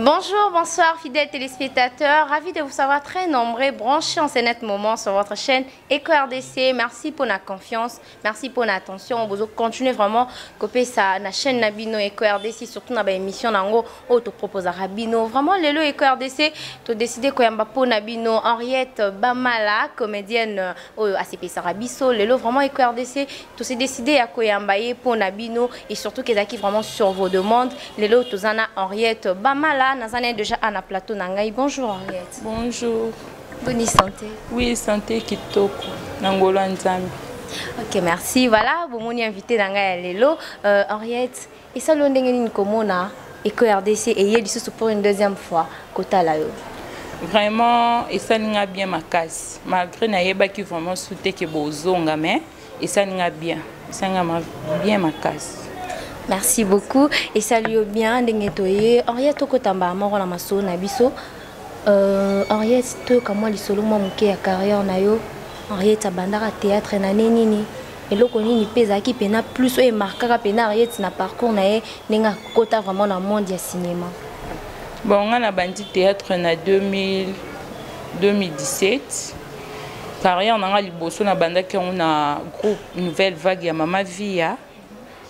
Bonjour, bonsoir fidèles téléspectateurs, ravi de vous savoir très nombreux branchés en ce net moment sur votre chaîne Eco RDC. Merci pour la confiance, merci pour l'attention. Vous continuez vraiment kopesa na chaîne na bino Eco RDC, surtout na ba émission nango oyo to proposera bino. Vraiment lelo Eco RDC to décider koyamba po na bino Henriette Bamala, comédienne oyo asepesaka biso. Lelo vraiment Eco RDC to s'est décidé ya koyamba ye po na bino et surtout kezaki vraiment sur vos demandes. Lelo tozana Henriette Bamala, nazana déjà à na plateau na ngai. Bonjour Henriette. Bonjour. Bonne santé. Oui, santé kitoko. Na ngolo ya Nzambe. Ok, merci. Voilà, bomoni invité na ngai ya lelo. Henriette, esali ndenge nini komona Eco RDC eye lisusu pour une deuxième fois kotala yo? Vraiment, esali nga bien makasi. Malgré nayebaki vraiment su te ke bozonga, mais esali nga bien. Esali nga bien makasi. Merci beaucoup. Esali yo bien ndenge toye. Henriette, tokotamba moko na masolo na biso. Henriette, toyoka mwa lisolo mwa moke ya carrière na yo. Henriette abandaka théâtre na nini nini? Eloko nini mpe ezalaki mpena plus oyo emarkaka mpena Henriette na parcours na ye ndenge akota vraiment na monde ya cinéma? Bon, nga nabandi théâtre na 2000, 2017. Carrière na nga liboso nabandaki yango na groupe Nouvelle Vague ya Mama Via.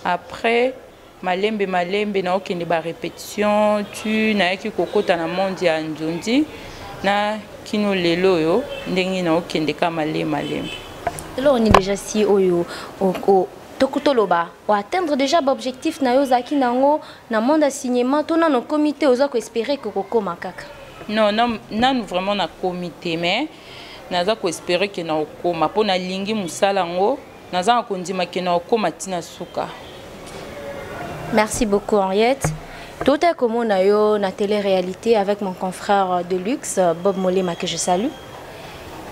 Après, malembe malembe naokende ba répétition tu nayaki kokota na monde ya nzondi na kino lelo oyo ndenge naokende ka malembe malembe. Eloko nini déjà si oyo toloba oatteindre déjà baobjectif na yo ozalaki nango na monde ya cinéma, to nano okomi te, oza koespérer ke kokóma kaka? Non, non, nanu vraiment nakomi te, mais naza koespérer ke na okóma mpo nalingi mosala yango, naza na kondima ke na okóma ntina suka. Merci beaucoup Henriette. Tout est comme on a eu na télé-réalité avec mon confrère de luxe Bob Molema que je salue.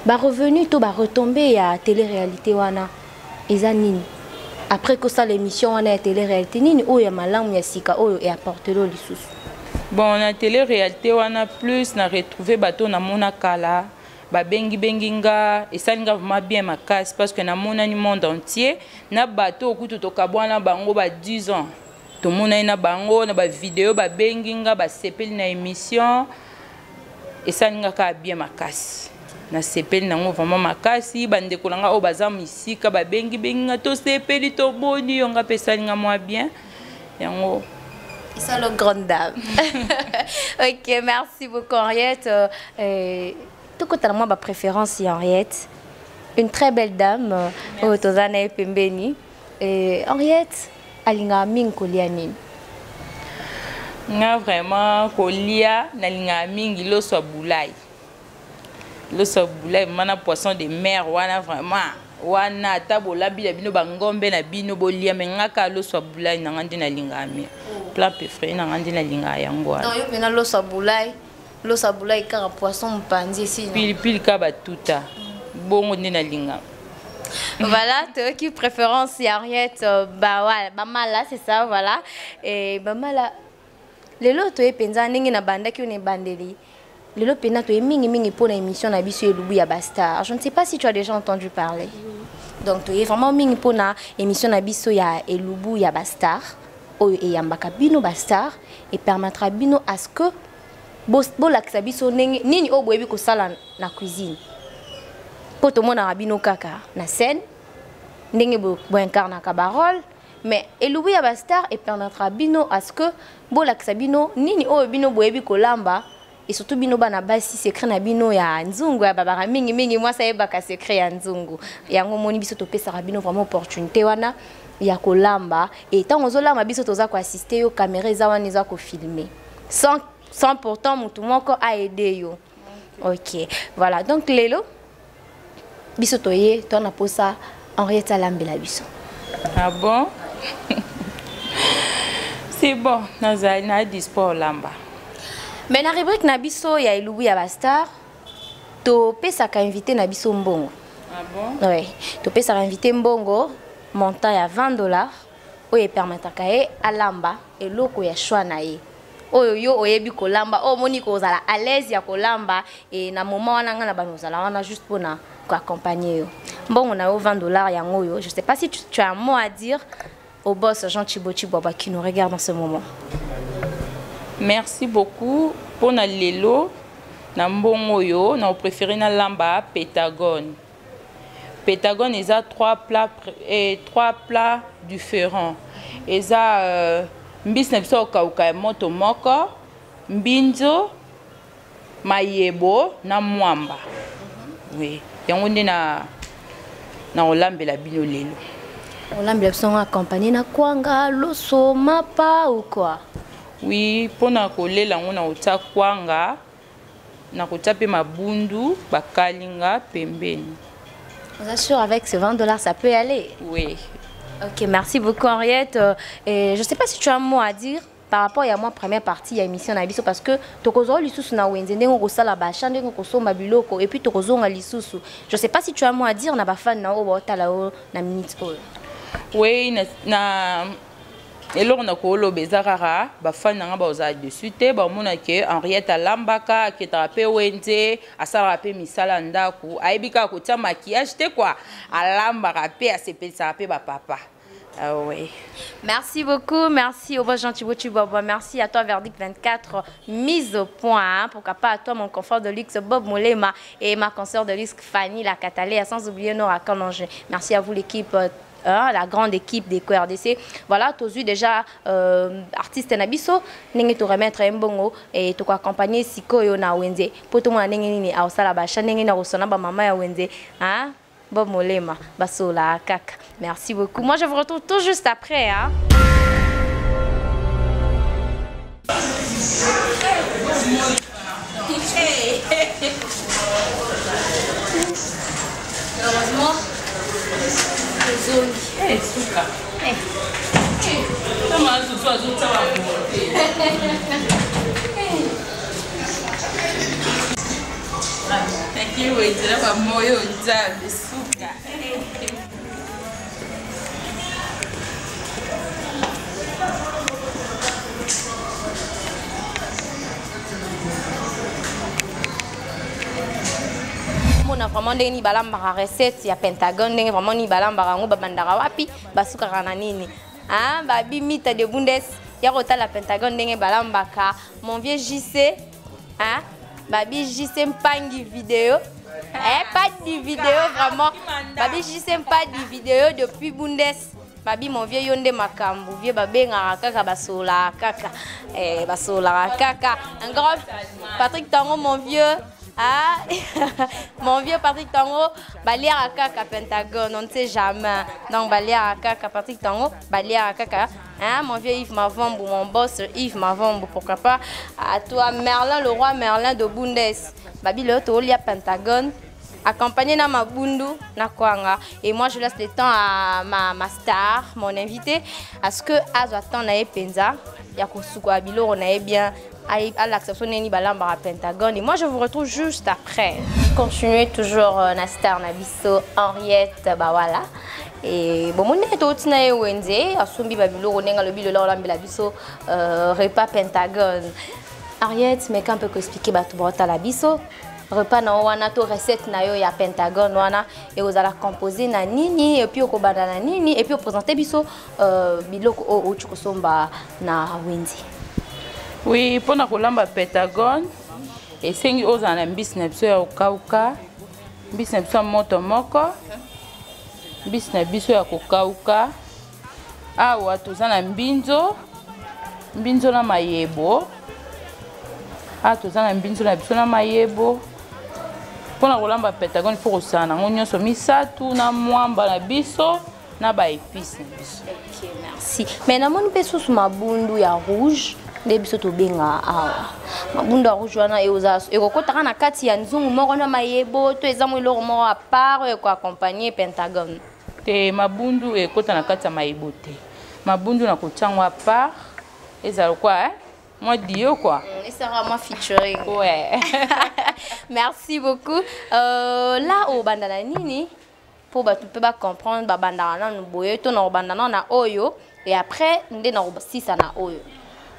Ba revenu to ba retombé ya télé-réalité wana eza nini? Après que ça l'émission wana ya télé-réalité, nini oyo ya malamu ya sika oyo e apporter lo lisusu? Bon, na télé-réalité wana, plus na retrouver bato na mona kala, babengi bengi nga, esali nga vraiment bien makasi parce que namonani monde entier na bato okutu tokabwana bango ba 10 ans, tomonani na bango na bavideo, babengi nga, basepeli na émission. Esali nga kaka bien makasi, nasepeli nango vraiment makasi. Bandeko na nga oyo baza misika babengi bengi nga, tosepeli, tomoni yo. Nga mpe esali nga mwa bien yango. Esalo grande dame. Ok, merci beaucoup Henriette. Tokotala mwa bapréférence ya Henriette, une très belle dame oyo toza na ye pembeni. Henriette alingaka mingi kolia nini? Nga vraiment kolia nalingaka mingi loso ya bulai, loso ya bulai vraiment na poisson de mer wana. Vraiment wana ata bolambi na bino bangombe na bino bolia, me nga kaka loso ya bulai na nga nde nalingaka mi plat préféré na nga nde nalingaka yango wana. Yo mpena loso ya bulai, loso ya bulai kaka, poisson mopanzi esili. Pilipili kaka batuta bongo nde nalingaka. Voilà, toyoki préférence ya Henriette bah, ouais, Bamala, c'est ça, voilà. Et Bamala, lelo toye mpenza ndenge na bandaki oyo na ebandeli, lelo mpenza toye mingimingi mpona émission na biso Elubu ya Bastar. Je ne sais pas si tu as déjà entendu parler. Donc toye vraiment mingi mpona émission na biso ya Elubu ya Bastar oyo eyambaka bino bastar et permettra bino à ce que bolakisa biso ndenge nini oyo boyebi kosala na cuisine, mpo tomonaka bino kaka na scène ndenge boincarnaka barole, mais Elubu ya Bastar epermettra bino à ce que bolakisa bino nini oyo bino boyebi kolamba, et surtout bino bana basi, secret na bino ya nzungu ya babaka mingimingi. Mwasi ayebaka secret ya nzungu yango. Omoni, biso topesaka bino vraiment opportunité wana ya kolamba, et ntango ozolamba, biso toza koassiste yo, caméra eza wana, eza kofilme sans pourtant motu moko aide yo. Ok, voilà. Donc lelo biso toye to na posa Henriette alambela biso. Ah bon, c'est bon, nazali na dispo olamba. Mais na rubrique na biso ya Elubu ya Bastar, topesaka invité na biso mbongo. Ah bon? Oui, topesaka invité mbongo, montant ya 20 $ oyo epermetaka ye alamba eloko ya choix na ye oyo yo oyebi kolamba, oyo omoni kozala à l'aise ya kolamba. E na moment wana ngai na bano ozala wana juste mpona koaccompagner yo. Mbongo na yo 20 $ yango oyo. Je sais pas si tu as un mot à dire au boss Jean Chibo Chibwaba qui nous regarde en ce moment. Merci beaucoup mpona lelo na mbongo oyo na opréféré nalamba pentagone. Pentagone eza trois plats différents. Eza mbisi na biso ya kokauka ya moto moko, mbinzo, mayebo na mwamba. Oui, yango nde na kolambela bino lelo. Olambela biso yango accompagné na kwanga, loso, mapa ou quoi? Oui, mpona kolela yango na kotia kwanga, na kotia mpe mabundu bakalinga pembeni. Vous êtes sûr, avec ces 20 $ ça peut aller? Oui. Ok, merci beaucoup Henriette. Et je sais pas si tu as un mot à dire par rapport à moi, première partie ya émission na biso, parce que tokozwa lisusu na wenze ndenge okosala bacha, ndenge okosomba biloko, et puis tokozonga lisusu. Je sais pas si tu as un mot à dire na bafan na oyo baotala oyo na minute oyo. Oui, na eloko na koloba eza kaka bafani na nga bazala dessus te, bamona ke Henriette alambaka, aketaka mpe wenze, asalaka mpe misala ya ndako, ayebi kaka kotia maquillage te kua, alambaka mpe, asepelisaka mpe bapapa. Ah ouais. Merci beaucoup, merci au bon gentil Bobo, merci à toi Verdict 24, mise au point, hein, pourquoi pas à toi mon confort de luxe Bob Molema et ma consoeur de luxe Fanny la Catalé, sans oublier Nora Kanange. Merci à vous l'équipe, hein, la grande équipe des RDC. Voilà, tous déjà artiste na biso, ndenge to remettre mbongo et to accompagner sikoyo na wenze. Po to mona ndenge nini aosala ba cha, ndenge na kosona ba mama ya wenze, hein? Bob Molema, Basola, Kaka. Merci beaucoup. Moi, je vous retrouve tout juste après. Hein? Hey. Heureusement, les Hey, suka. Hey. Kama susu azotsa ba volonté. Taki wetela ba moyo nzambe suka. Mona vraiment ndenge nini balambaka recette ya Pentagone, ndenge vraiment nini balambaka yango, babandaka wapi, basukaka na nini. Hein, babi mita de Bundes ya kotala Pentagone ndenge balambaka. Mon vieux JC, hein, babi JC mpangi vidéo. Eh, pas de vidéo vraiment. Babi JC pas de vidéo depuis Bundes. Babi mon vieux yonde makambu, vieux babengaka kaka basola kaka. Eh, basola kaka. Un grand Patrick Tango mon vieux. Ah, mon vieux Patrick Tango, balia kaka Pentagone, on ne sait jamais. Donc balia kaka Patrick Tango, balia kaka. Hein, mon vieux Yves Mavambu, mon boss Yves Mavambu, pourquoi pas. À toi Merlin, le roi Merlin de Bundes. Babi le tolia Pentagone, accompagné na Mabundu, na Kwanga. Et moi je laisse le temps à ma star, mon invité, à ce que azwa temps na ye penza, ya kosuka biloko na ye bien. À l'acception neni balamba à Pentagone. Et moi je vous retrouve juste après. Continuez toujours na star na biso Henriette Bawala. Et bon mon est au na ye wenze asombi ba biloko nenga lobi lola olambela biso repas Pentagone. Henriette, mais quand peut expliquer ba to la biso repas na wana to recette na yo ya Pentagone wana et vous allez composer na nini et puis okobanda na nini et puis présenter biso biloko o o na wenze. Oui, pour na kolamba Pentagone esengi ozala na mbisi na biso ya kokauka, mbisi na biso ya moto moko, mbisi na biso ya kokauka. Awa toza na mbinzo, mbinzo na mayebo. Awa toza na mbinzo na biso na mayebo. Mpona kolamba Pentagone, il faut kosala nango nyonso misato na mwamba na biso na ba épices na biso. Ok, merci. Mais namoni mpe susu mabundu ya rouge nde biso tobenga awa. Mabundu ya rouge wana ekokotaka na kati ya nzungu moko na mayebo to eza mwa eloko moko à part oyo ekoaccompagne Pentagone? Te, mabundu ekota na kati ya mayebo te. Mabundu na kotia yango à part, ezala quoi, hein? Moi dio quoi. Et ça sera moi featuring. Ouais. Merci beaucoup. Là au bandana nini pour ba tu peux pas comprendre ba bandana na boye to na bandana na oyo et après ndé na sisa na oyo.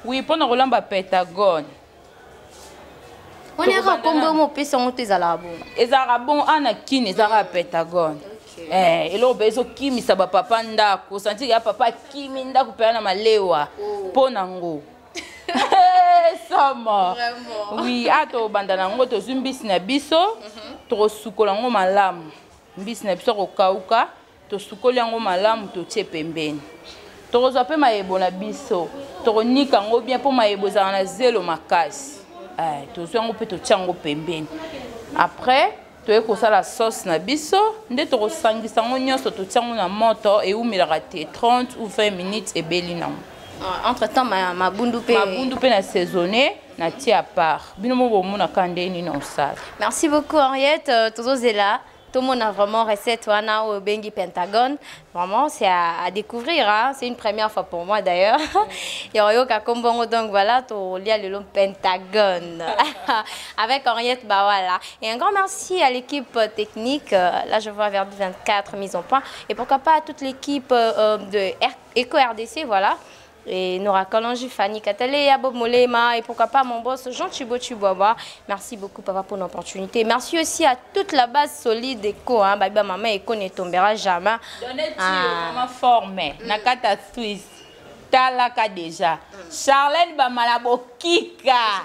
Oui, pour na rolamba Pentagone. On est kombo mo pesa ngo te ezala bon. Ezala bon ana kini ezala Pentagone. Okay. Eh, eloko pe ezokimisa ba papa ndako, sentir ya papa kimi ndako pe na malewa. Oh. Po nango. Somo. Oui, a tobanda nango, tozwi mbisi na biso, tokosukola yango malamu. Mbisi na biso kokauka, tosukoli yango malamu, totie pembeni. Tokozwa mpe mayebo na biso, tokonika yango bien mpo mayebo ezalaka na zelo makasi. Tozwi yango mpe totia yango pembeni. Après toye kosala sauce na biso nde tokosangisa yango nyonso, totia yango na moto, ewumelaka te 30 ou 20 minutes, ebeli nango. Entre temps mabundu mpe. Mabundu mpe na saisonné, na tie à part. Bino mo bomonaka nde nini osala. Merci beaucoup, Henriette. Tozozela tout le monde a vraiment recette wana oyo bengi Pentagone. Vraiment, c'est à découvrir, hein? C'est une première fois pour moi d'ailleurs. Yoyoka kombongo, donc voilà, tolia le long Pentagone avec Henriette Bawala. Et un grand merci à l'équipe technique. Là, je vois vers 24 mise en point. Et pourquoi pas à toute l'équipe de Eco RDC, voilà. Et Nora Kalonji, Fanny Kataleya, Bob Molema et pourquoi pas mon boss Jean Thibaut Chihuahua. Merci beaucoup, papa, pour l'opportunité. Merci aussi à toute la base solide Eco. Hein. Baby, maman Eco ne tombera jamais. Donnez-tu maman formée. Nakata Suisse. Talaka déjà. Charlène Bamalabo Kika.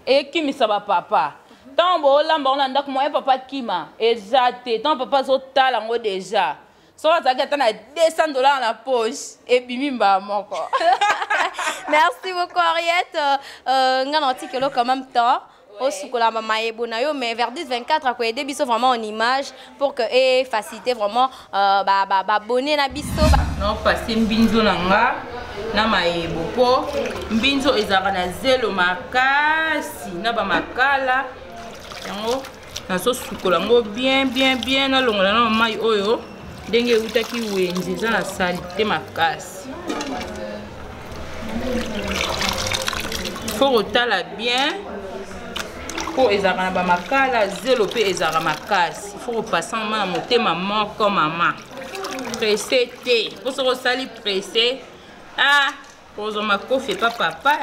Ekimisa ba papa. Tant bolamba on ndako moyen papa kima. Eza te. Tant papa zo tala ngo déjà. So azalaki ata na 200 $ na poche, ebimi mbala moko. Merci beaucoup, Henriette. Nga na otikelo quand même temps osukola mayebo na yo, mais vers 10 24 akoyede biso vraiment en image pour que e faciliter vraiment babone na biso. Naopase mbinzo na nga na mayebo mpo mbinzo ezalaka na zelo makasi na bamakala yango. Nazosukola yango bien bien bien, nalongola na mai oyo ndenge eutaki wenze, eza na saleté makasi. Faut kotala bien mpo ezalaka na bamakala, zelo mpe ezalaka makasi. Faut kopasa mama na motema moko, mama presse te, mpo soki osali presse, ah, kozwa makofi epa papa.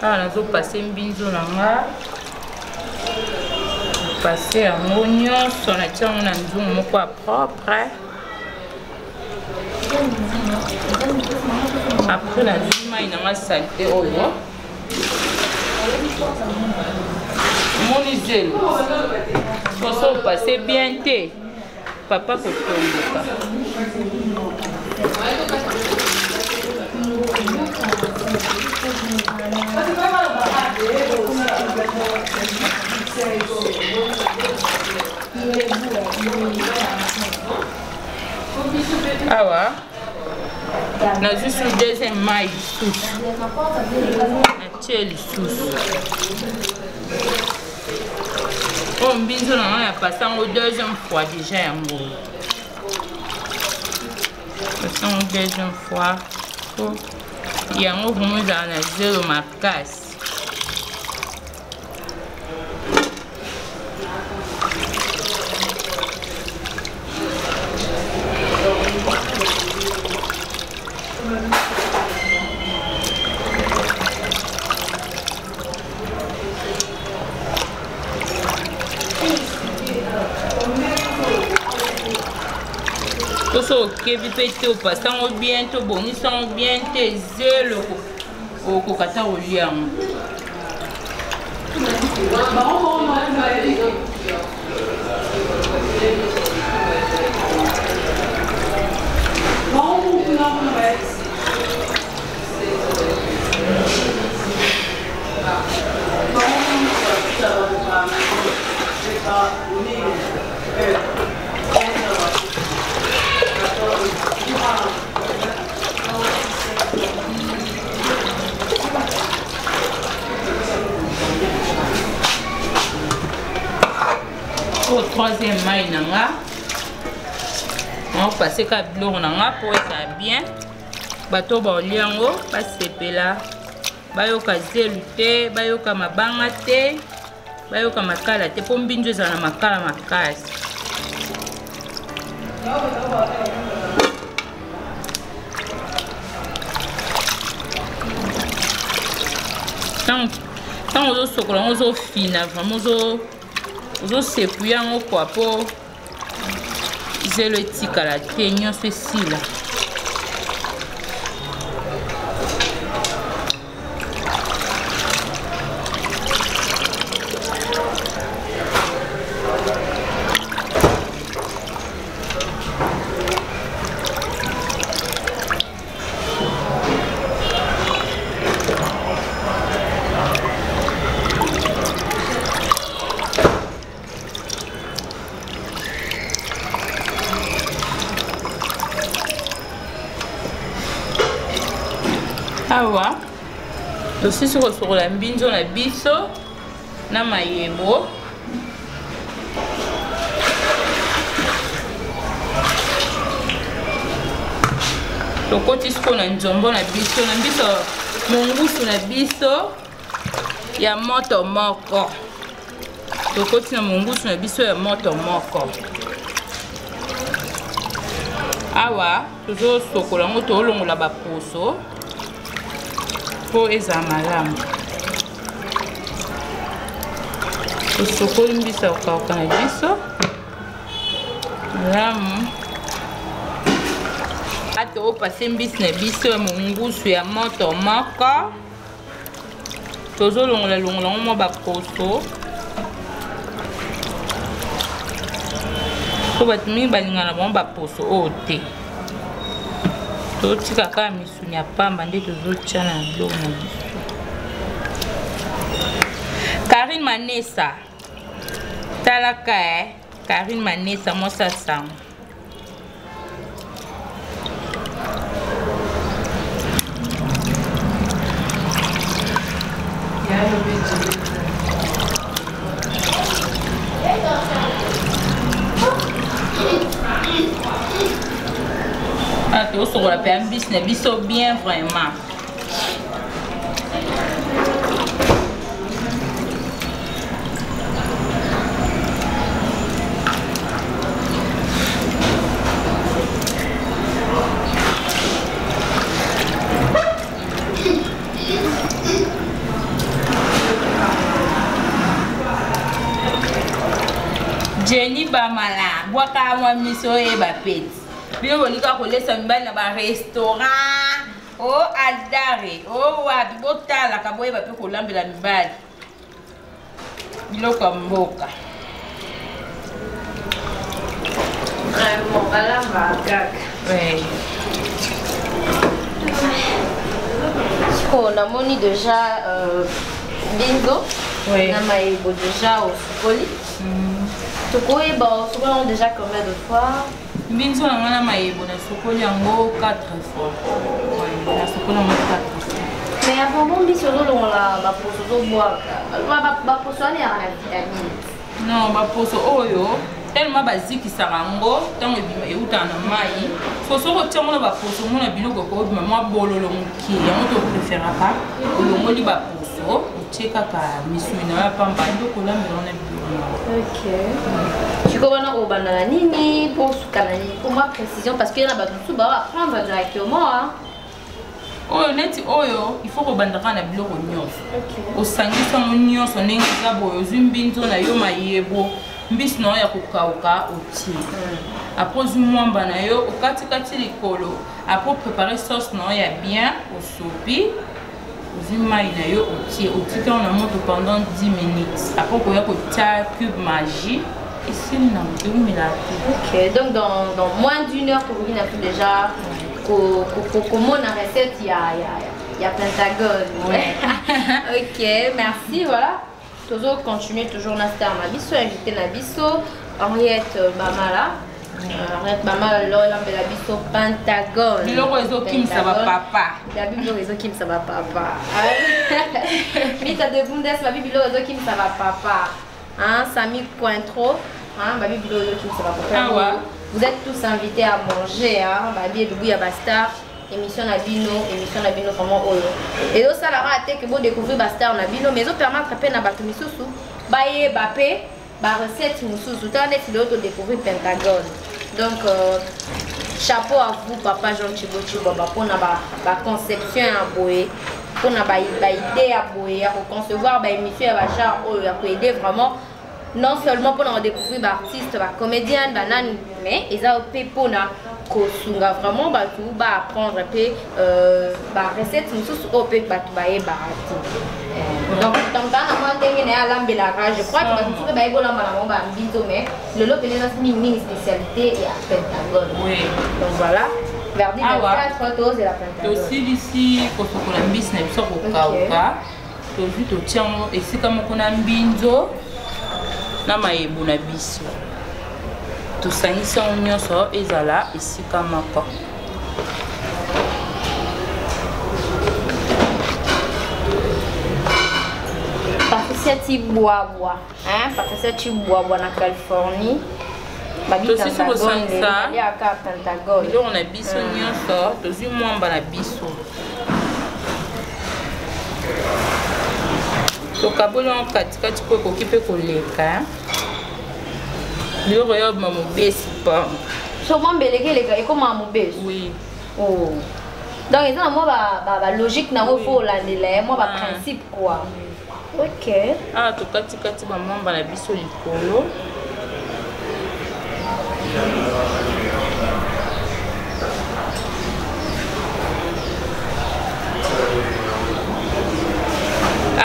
Awa nazopase mbinzo na nga, pase yango nyonso, natia yango na nzungu moko ya propre. Après nazwi mai na nga saleté oyo omoni zelo, soso opase bien te, papa kotomboka. Awa nazwi su deuxième mai lisusu, natie lisusu oyo mbinzo na ngai ya pase yango deuxième fois déjà. Yango pase yango deuxième fois po yango vraiment ezala na zelo makasi. To so okebi mpe te, opasa yango bien, tobongisa yango bien te, zelo okoka ta kolia yango. Oyo troisième mai na nga, naopase ka biloko na nga mpo ezala bien, bato baolia yango basepela, bayoka zelu te, bayoka mabanga te, bayoka makala te, mpo mbinzo ezala na makala makasi. Ntango ozosokola yango, ozofina vraiment, ozosepouye yango kua mpo zelo etikala te, nyonso esila. Awa tosisi kosokola mbinzo na biso na mayebo. Tokoti sikoyo na nzombo na biso, na biso mongusu na biso ya moto moko. Tokoti na mongusu na biso ya moto moko. Awa tozosokola yango, tolongola baposo mpo ezala malamu. Tosokoli mbisi ya kokauka na biso malamu. Ata opase mbisi na biso ya mongusu ya moto moko, tozolongola longola yango mwa baposo mpo bato mingi balingana bango baposo oyo te. Totika kaka misuni ya pamba nde tozotya na biloko na biso. Karine Manessa, talaka Karine Manessa mwasi ya sango. Tosokola mpe mbisi na biso bien vraiment. Jenny Bamala, bwaka mwa miso oyeba peti. Bino bolika kolesa mibali na ba restaurant, o aldare, o wapi, botalaka boyeba pe kolambela mibali biloko ya mboka. Vraiment, balamba kaka. Ouais. Sikoyo namoni déjà bingo. Ouais. Na mayebo déjà osukoli. Tokoyeba osukoli yango déjà combien de fois? Mbinzo na nga na mayebo nasukoli yango 4 fois. Ouais, nasukoli yango 4 fois. Mais apparemment mbisi ozolongola baposo ozobwaka. Baposo wana eyaka na vitamine. Non, baposo oyo tellement bazikisaka yango ntango ebima eutaka na mai. So soki otia yango na baposo omona biloko ekobima mwa bololo moke. Yango topréféraka olongoli baposo otie kaka misuni na yo ya pamba nde okolambela wana biloko na yo. Ok. Sikoyo wana obanda na nini mpo osuka na nini? Pour moi précision parce que yana bato mosusu bao apprendre directement hein. Oyo neti oyo il faut kobanda kaka na biloko nyonso. Ok. Osangisi yango nyonso ndenge eza boye, ozwi mbinzo na yo mayebo, mbisi na yo ya kokauka otie. Après ozwi mwamba na yo okatikati likolo, après préparer sauce na yo ya bien, osopi, ozwi mai na yo otie, otiki yango na moto pendant 10 minutes. Après okoya kotia cube magie esili na moto eumela te. Ok, donc dans moins d'une heure tokoki na tout déjà comment la recette il y a, il y a, il y a Pentagone. Ouais. Ok, merci, voilà. Toujours continuer toujours na star na biso, invité na biso Henriette Bamala. Henriette Bamala lola mbela biso Pentagone. Biloko ezokimisa ba Pentagone. papa. Ya biloko ezokimisa ba papa. Mita de Bundes ba biloko ezokimisa ba papa. Hein, Sami Cointreau, hein, ba biloko ezokimisa ba papa. Ah ouais. Vous êtes tous invités à manger, hein, ba bi elubu ya ba star. Émission na bino, émission na bino vraiment oyo. Et donc ça la raté que vous découvrez ba star na bino, mais zo permettre pe na bato misusu ba ye ba pe ba recette misusu. Tant net de auto découvrir Pentagone. Donc chapeau à vous papa Jean Tshibo Tshibo ba pona ba ba conception ya boye, pona ba ba idée ya boye ya concevoir ba émission ya ba genre oyo ya ko aider vraiment non seulement pour nous découvrir ba artiste, ba comédien, ba nani, mais ils ont pe pona kosunga vraiment bato ba apprendre pe ba recette mosusu oyo pe bato bayebaka te. Donc, tant que na mwa ndenge na ye alambelaka, je crois que bato mosusu pe bayebi olamba na bango ba mbinzo, mais lelo pene eza mingi mingi spécialité ya Pentagone. Oui. Donc voilà, Verdi Awa. 24 tozela Pentagone. Tosilisi kosokola mbisi na biso kokauka. Tozwi totia yango esika moko na mbinzo na mayebo na biso. Tosangisi yango nyonso ezala esika moko. Tibwabwa, hein? Patricia Tibwabwa na Californie. Tosisi kosangisa Yaka Pentagone. Biloko na biso nyonso, tozwi mwamba na biso, tokaboli yango katikati mpo ekoki mpe koleka. Biloko ya obima mobesi pamba. So mwamba eleki eleka ekómaa mobesu? Oui. Oh. Donc eza na mwa balogique nango, fo olandela ye mwa baprincipe quoi. Ok. Awa tokatikati bamwamba na biso likolo.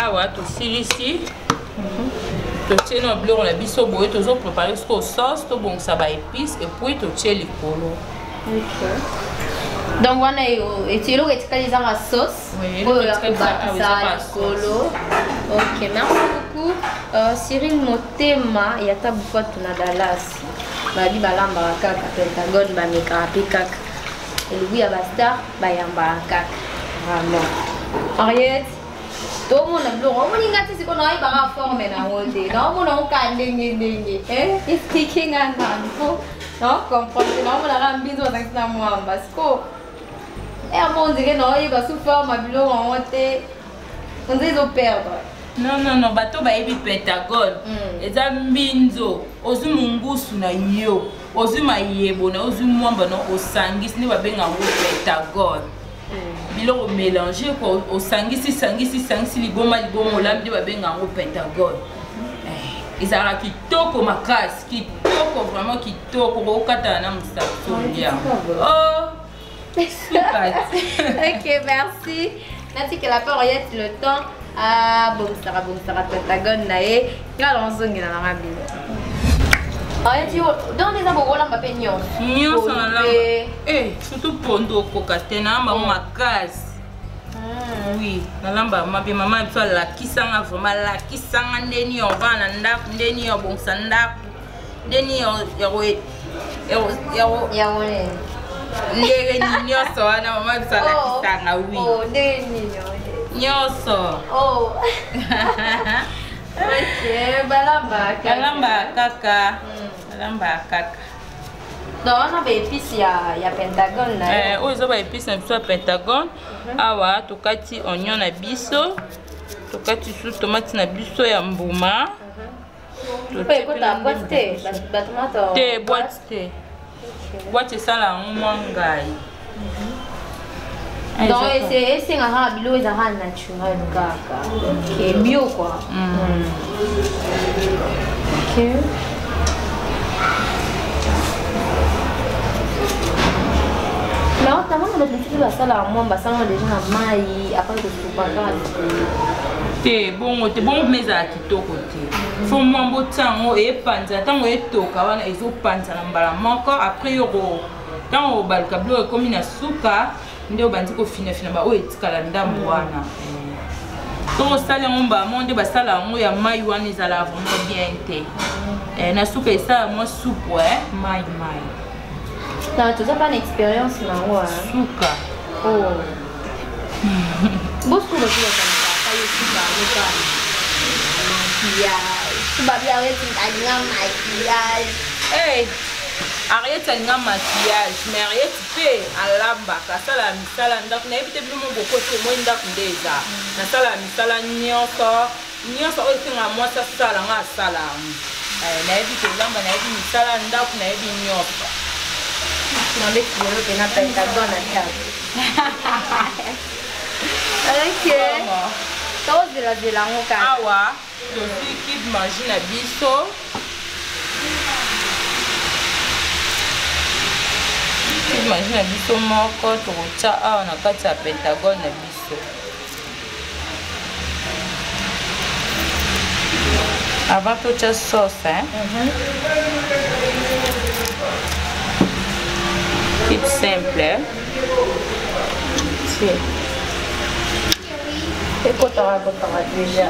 Awa tosilisi, totie na biloko na biso boye, tozoprépare sikoyo sauce, tobongisa baépice et puis totie likolo. Ok. Donc wana eloko etikali ezanga sauce. Oui, oyo ya eloko etikali kobakisa ezaka likolo. Ok, merci beaucoup. Cyril Motema ya Tabufatu na Dallas, babi balambaka kaka Pentagone, bamekaka mpe kaka elubu ya bastar, bayambaka kaka. Vraiment, Henriette, tomona biloko omoni nga ti sikoyo nayebaka forme nango te, naomona ngo kaka ndenge ndenge. Explique nga nanu po naocomprendre te. Naomonaka mbinzo bazangisi na mwamba sikoyo emo ondire naoyeba sous forme ya biloko yango te, ondire ezoperdre. Non, non, non, bato bayebi Pentagone. Eza mbinzo, ozwi mongusu na yo, ozwi mayebo na yo, ozwi mwamba na yo, osangisi, nde babenga yango Pentagone. Biloko mélange quoi, osangisi, sangisi, sangisi, liboma liboma, olambi, nde babenga yango Pentagone. Ezalaka kitoko makasi, kitoko, vraiment kitoko, kokatana na mosapi olia. Oh, suka. Ok, merci. Natikela mpe Henriette le temps abongisaka bongisaka Pentagone na ye. Nga nazongela nanga bino. Henriette, yo donc eza bokolamba mpe nyonso? Nyonso nalamba. Mpe- Surtout pondu okoka te, nalamba yango makasi. Oui, nalamba mabe. Mama na biso alakisanga vraiment, alakisanga ndeni ya ovanda na ndako, ndeni ya obongisa ndako, ndeni ya Yango nini? Ndenge nini nyonso wana mama biso alakisanga, oui. Oh, ndenge nini, Henriette? Nyonso. Oh, ok, balamba. Nalamba kaka, nalamba kaka. Donc wana baépice ya Pentagone na yo? Oyo eza baépice na biso ya Pentagone. Awa tokati oignon na biso, tokati su tomate na biso ya mbuma. Mpo ekota boîte te, batomate? Te, boîte te, boîte esala yango mwa ngai. Donc esengaka kaka biloko ezalaka naturel kaka. Ok, bio quoi. Ok. Mais namona bato mosusu basalaka mwa basalaka déjà na mai, après kosupa kaka likolo. Te, bongo te, bongo mpe ezala kitoko te. Fo mwambo otia yango epanzana, ntango etoka wana ezopanzana mbala moko. Après yo ntango obaluka, biloko ekomi na suka, nde obandi kofinafina baoyo etikala ndambo wana. Ntongo osali yango mbala moko, nde basala yango ya mai wana ezala vraiment bien te. Na suka esala mwa supu mai mai. Na toza pa na expérience nango. Suka. Oh. Bosiko bato bakanisaka yo suka yango kaka maquillage. So babi Ariete alinga maquillage. Hey, Ariete alinga maquillage, mais Ariete mpe alambaka, asalaka misala ndako. Nayebi te, bino mo bokoti omoi ndako nde eza. Nasalaka misala nyonso nyonso oyo esengaka mwasi asala, nga asala yango. Nayebi kolamba, nayebi misala ndako, nayebi nyonso. Nabeti lelo mpe na Pentagone na table. Ok, tozelazela yango kaka. Awa tozwi cube Maggi na biso, cube Maggi na biso moko, tokotia awa na kati ya Pentagone na biso. Avant totia sauce, hein? Cube simple, tie. Ekotaka kotaka déjà.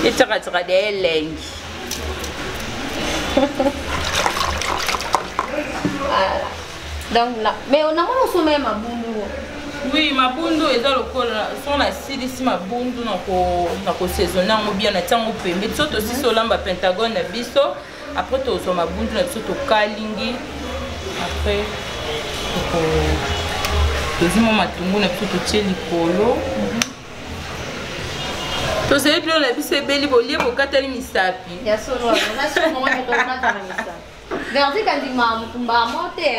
Etiakatika de elengi. Voilà. Donc na, mais namoni osomba ye mabundu. Oui, mabundu eza lokola so nasilisi mabundu na kosaisonne yango bien, natia yango pembe. So tosisi olamba pentagone na biso, après tozwa mabundu na biso, tokalingi, après tozwi mwa matungu na biso, totie likolo. Tozali biloko na biso ebeli, bolie, bokatali misapi. Ya solo, Verdi kandima mutumba mo te.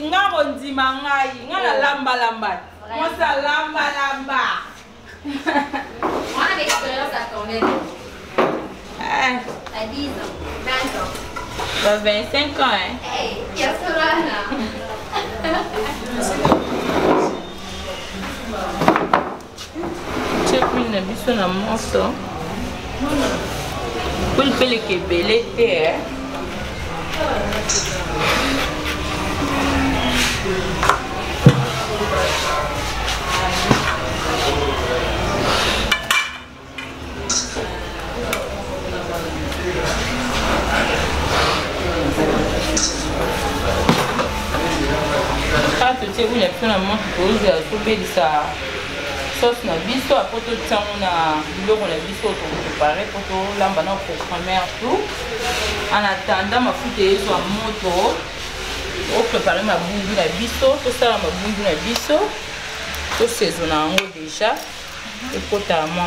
Nga kondima ngai, nga nalambalamba, mwasi alambalamba. On a l'expérience à combien? À 10 ans, 20 ans. Ba 25 ans, hein. Hey, ya solo wana. Tie huile na biso na moto. Huile mpe eleka ebele te, eh. Kaka totie huile na biso na moto, tozela tobelisa sauce na biso. Après totia yango na biloko na biso oyo tokoprépare mpo tolamba na premier tour. En attendant mafuta ezwa moto, oprépare mabundu na biso, tosala mabundu na biso, tosaisonna yango déjà, ekotaka mwa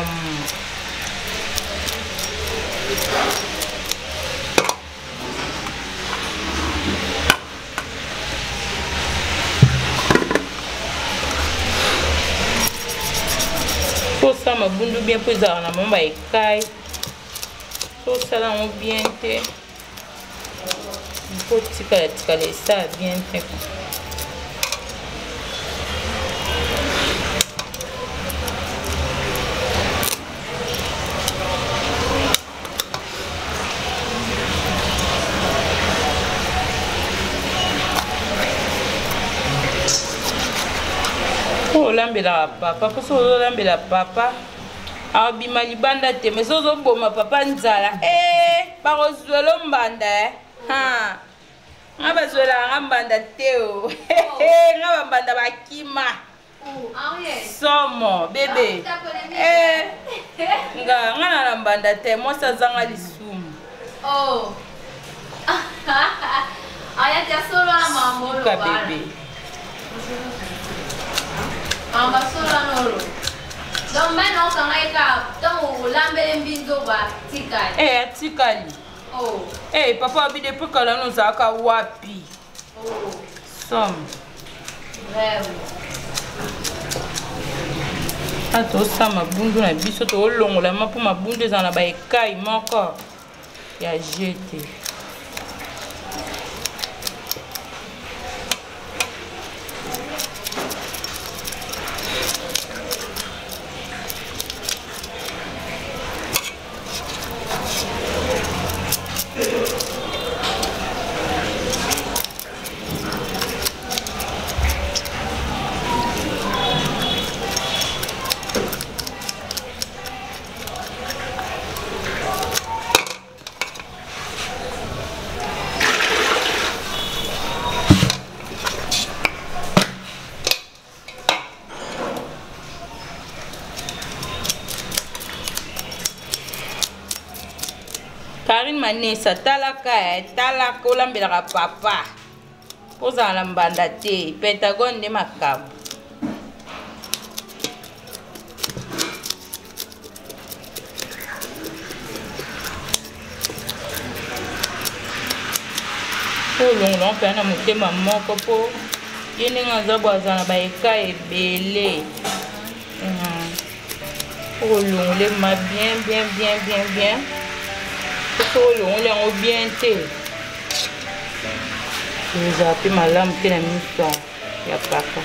po osala mabundu bien, mpo ezalaka na mwa baekai. So osala yango bien te, mpo tikala tikala esala bien te. Po olambelaka papa, mpo soki ozolambela papa, abima libanda te. Mais soki ozoboma papa nzala, e bakozwela mbanda, e nga bazwelaka nga mbanda te o. Nga bambanda bakima somo bebe. Nga nga na na mbanda te, mwasi azanga lisumu. Oh. Aya solo wana mambo. Suka bebe. Mamba solo wana olo. Donc maintenant okanga ye kaka ntango olambele mbinzo, batikali. Eh, atikali. Oh. Eh, papa abi depuis kala no ozalaka wapi? Oh. Somme. Vraiment. A tosala mabundu na biso, toolongola ma mpo mabundu ezala na baekai moko ya jete. Karine Manesa, talaka, eh, talaka, olambelaka papa, ozala na mbanda te. Pentagone nde makambo. Po olongola mpenza na motema moko, mpo ye ndenge aza bo, aza na baeka ebele. Po olongole ma bien bien bien bien bien. Soki olongoli yango bien te, ezala mpe malamu te na miso ya papa.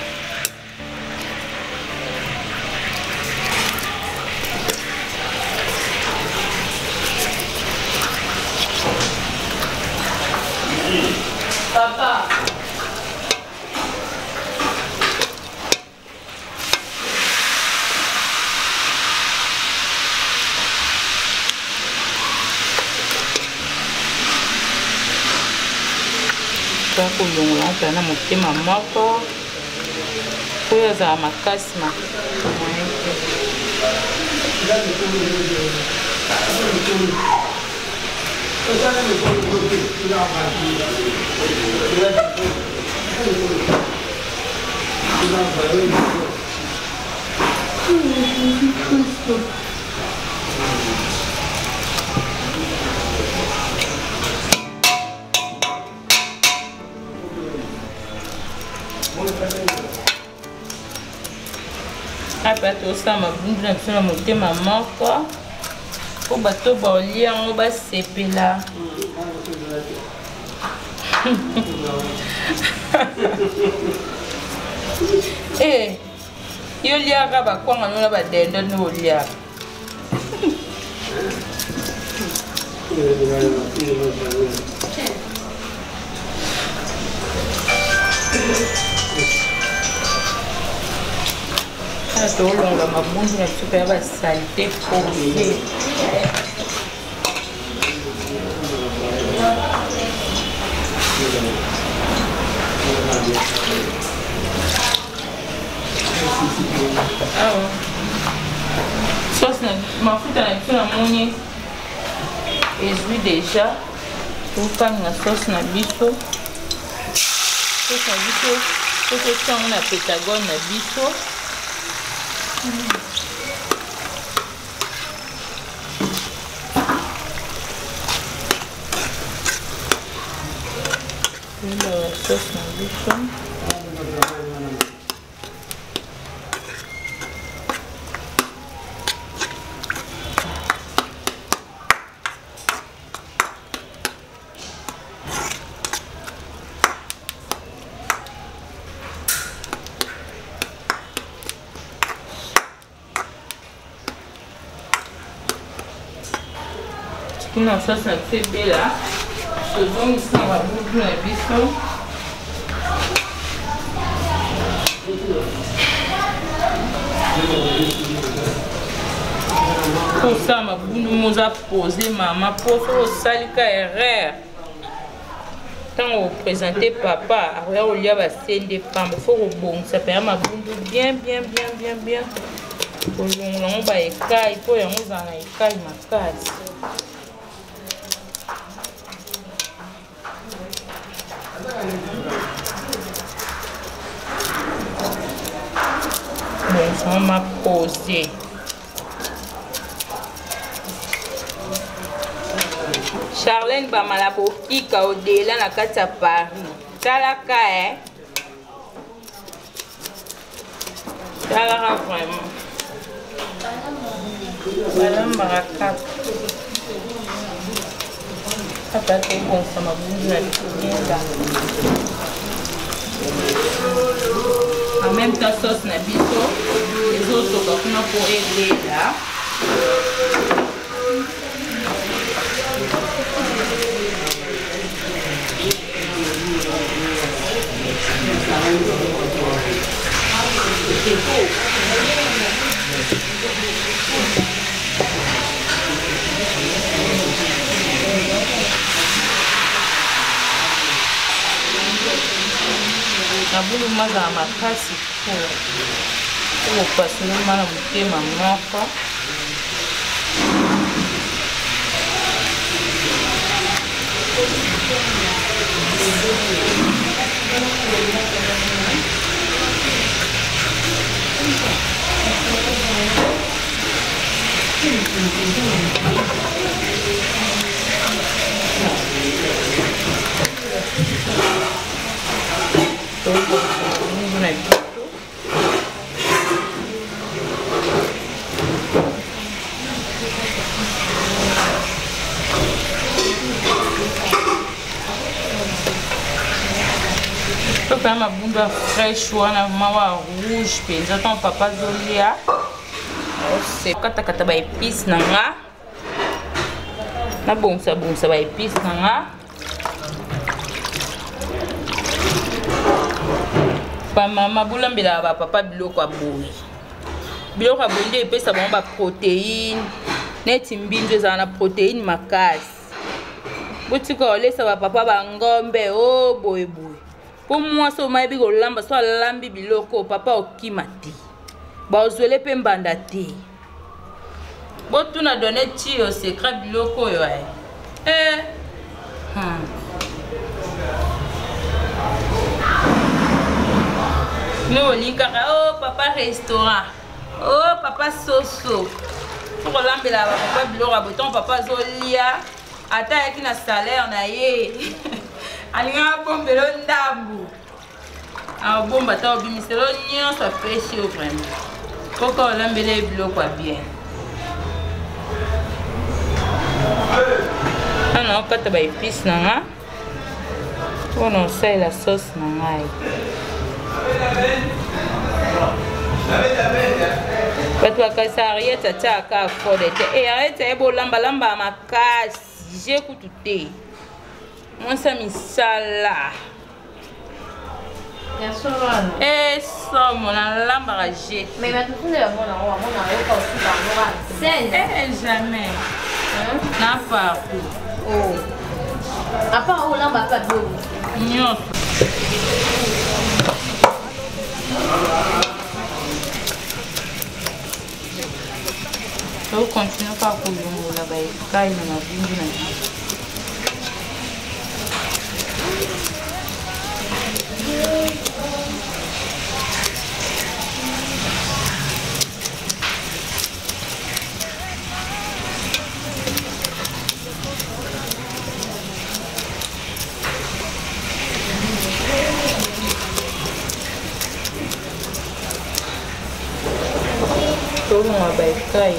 Papa. Kolongola mpenza na motema moko. Oyo azala makasi ma moyen te. Apa tosala mabundu na biso na motema moko mpo bato baolia yango basepela. Eh, yo liaka bakwanga no na badendo nde oliaka. Tolonga mabundu na biso mpe ya basalite pose. Awa sauce na mafuta na biso namoni ezwi deja, tokanga sauce na biso. Sauce na biso tokotia yango na petagone na biso. Toyebaka sauce na biso. Kuna sauce na biso ebela, tozongisa mabudu na biso. Kosala mabundu moza pose mama, mpo soki osalika erreur ntango opresente papa, akoya kolia basende pamba. Fo kobongisa mpenza mabundu bien bien bien bien bien, kolongola yango baekai mpo yango ezala na ekai makasi. Bongisa mapose. Charlène Bamala bokika odela na kati ya Paris. Talaka eh. Talaka vraiment. Balambaka kaka. Papa tobongisa mabundu na biso bien là. En même temps sauce na biso ezotoka kuna mpo ebela. Mabulu mazala makasi po okopasula na motema moko. Na biso topaya mabundu ya fresh wana mawa rouge mpenza. Ntango papa azolia, katakata baepice na nga, nabongisa bongisa baepice na nga. Bamama bolambelaka bapapa biloko ya boye. Biloko ya boye nde epesa bango baprotéine, neti mbinzo ezala na protéine makasi. Botika kolesa bapapa bangombe o boye boye. Mpo mwasi oyo mayebi kolamba, so alambi biloko, papa okima te. Bazwele mpe mbanda te. Botuna donne tio secret biloko oyo eh. Eh. No olingi kaka oh papa restaurant. Oh papa soso. Faut kolambela ba papa biloko ya boye papa azolia ata ayaki na salaire na ye. Alingaka abombela ndambu. Abomba ata obimiselo nyonso apesi yo vraiment. Koka olambela ye biloko ya bien. Ana okata ba épices na nga mpona osalela sauce na ngai. Bato bakanisa Ariette atiaka afode te. E Ariette aye bolambalamba makasi je kutu te. Mwasi ya misala. Ya solo wana. Eh somo nalambaka je. Mais bato mosusu nde bamona yango, bamona yango ka osuka yango kaka scène. Eh jamais. Hein? Na partout. Oh. À part olamba mpe biloko. Nyonso. Tokontinue kaka kolongola baekai na mabundu na biso. Tolongola baekai.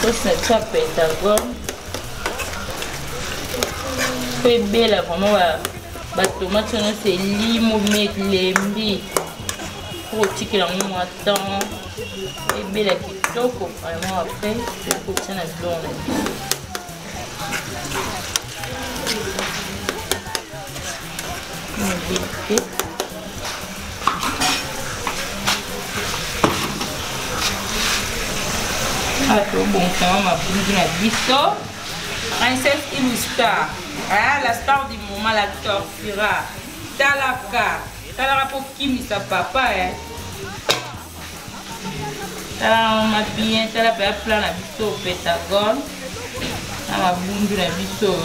Sauce na biso ya pentagone po ebela vraiment batomate nyonso elimo elembi po kotikela yango mwa temps ebela kitoko vraiment. Après tokotia na biloko na biso. Ebeli te. Awa tobongisa mabundu na biso. Princesse Ilustar, ah, la star du moment, la tortura. Talaka, talaka po kimisa papa eh. Talaka ma bien, tala pe plat na biso pentagone na mabundu na biso.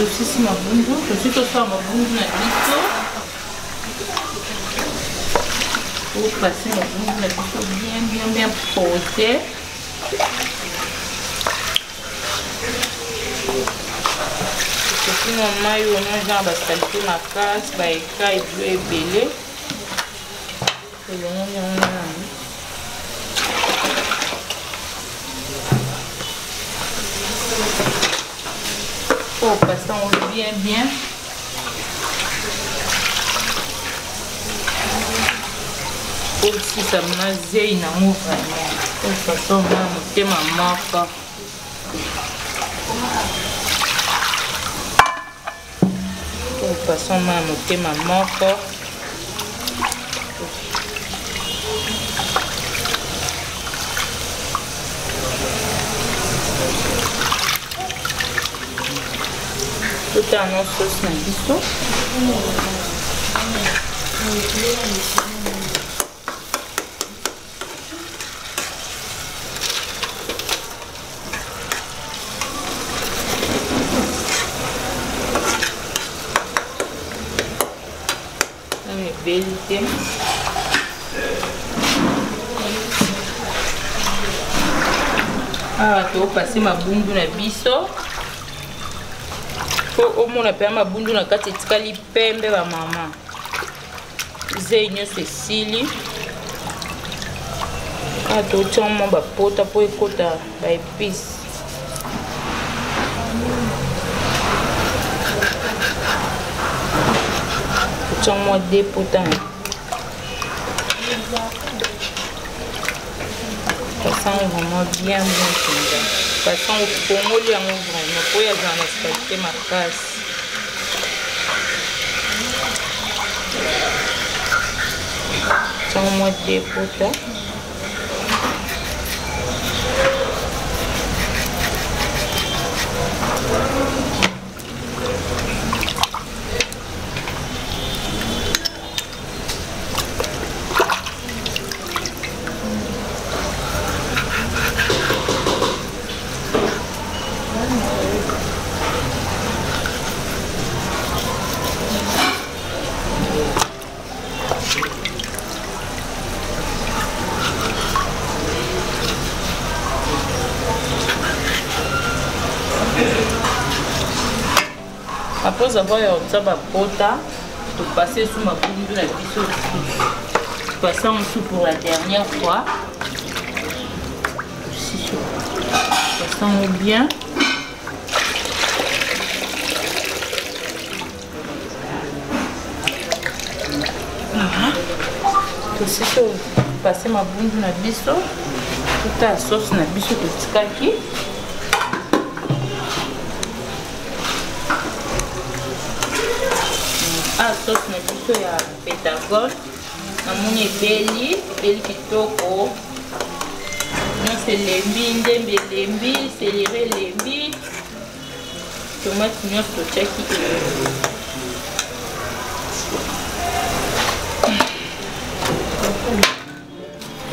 Tosisi mabundu, tosi tosala mabundu na biso. Opase mabundu na biso bien bien bien posé. Soki na mai wana eza na basalite makasi, baekai bilo ebele, elongoli yango nanu. Opase yango bien bien. Osisa mazei nango vraiment. Façon na motema moko. Façon na motema moko. Totala no sauce na biso. Ebeli te. Awa topase mabundu na biso po omona mpenza mabundu na kati etikali pembe bamama, zei nyonso esili. Awa totia mwa bapota mpo ekota baepice. Totia mwa de pota, ça sent vraiment bien bon mpenza. Ça sent, ofongoli yango vraiment po oyo azala na salite makasi. Tiango mwa de pota. Après avoir ya kotia bapota, topase su mabundu na biso lisusu, topase yango su pour la dernière fois. Topase yango bien. Tosi topase mabundu na biso, totala sauce na biso totikaki. Ah, sauce na biso ya pentagone, namoni ebeli, ebeli kitoko nyonso, elembi, ndembe elembi, céleri elembi, tomate nyonso totiaki elembi.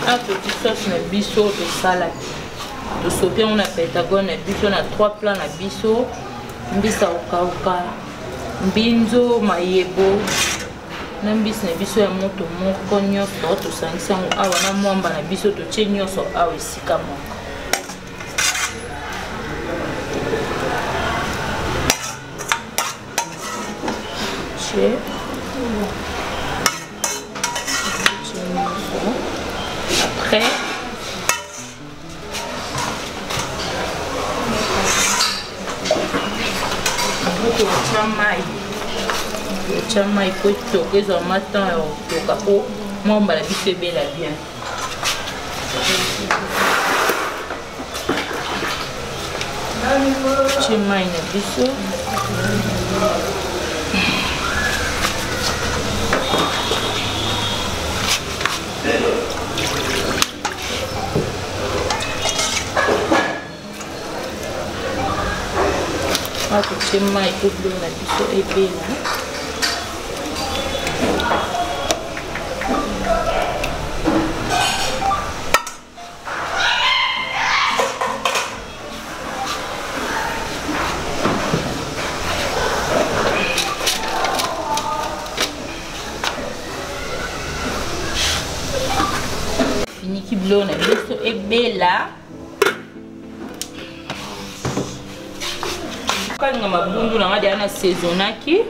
Ah, toti sauce na biso tosalaki, tosopi yango na pentagone na biso na trois plats na biso: mbisa okauka, mbinzo, mayebo na mbisi na biso ya moto moko. Nyonso tosangisi yango awa na mwamba na biso, totie nyonso awa esika moko. Tie nyonso. Après totya mai, totya mai po etoka, ezwa ma temps ya kotoka po mwamba na biso ebela bien. Tie mai na biso. Awa totie mai po biloko na biso ebela. Finiki biloko na biso ebela. Kalinga mabundu na nga deya na saisonnaki.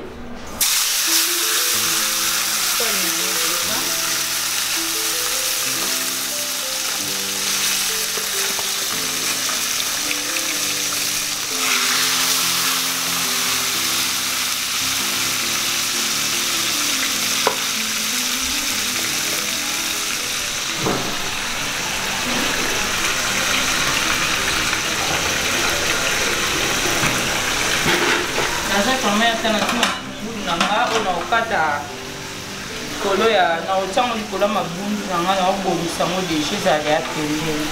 Naza quand même ata natima mabundu na nga oyo naokata likolo ya, naotiango likolo ya mabundu na nga, naobongisa yango deja, ezala ya pembeni.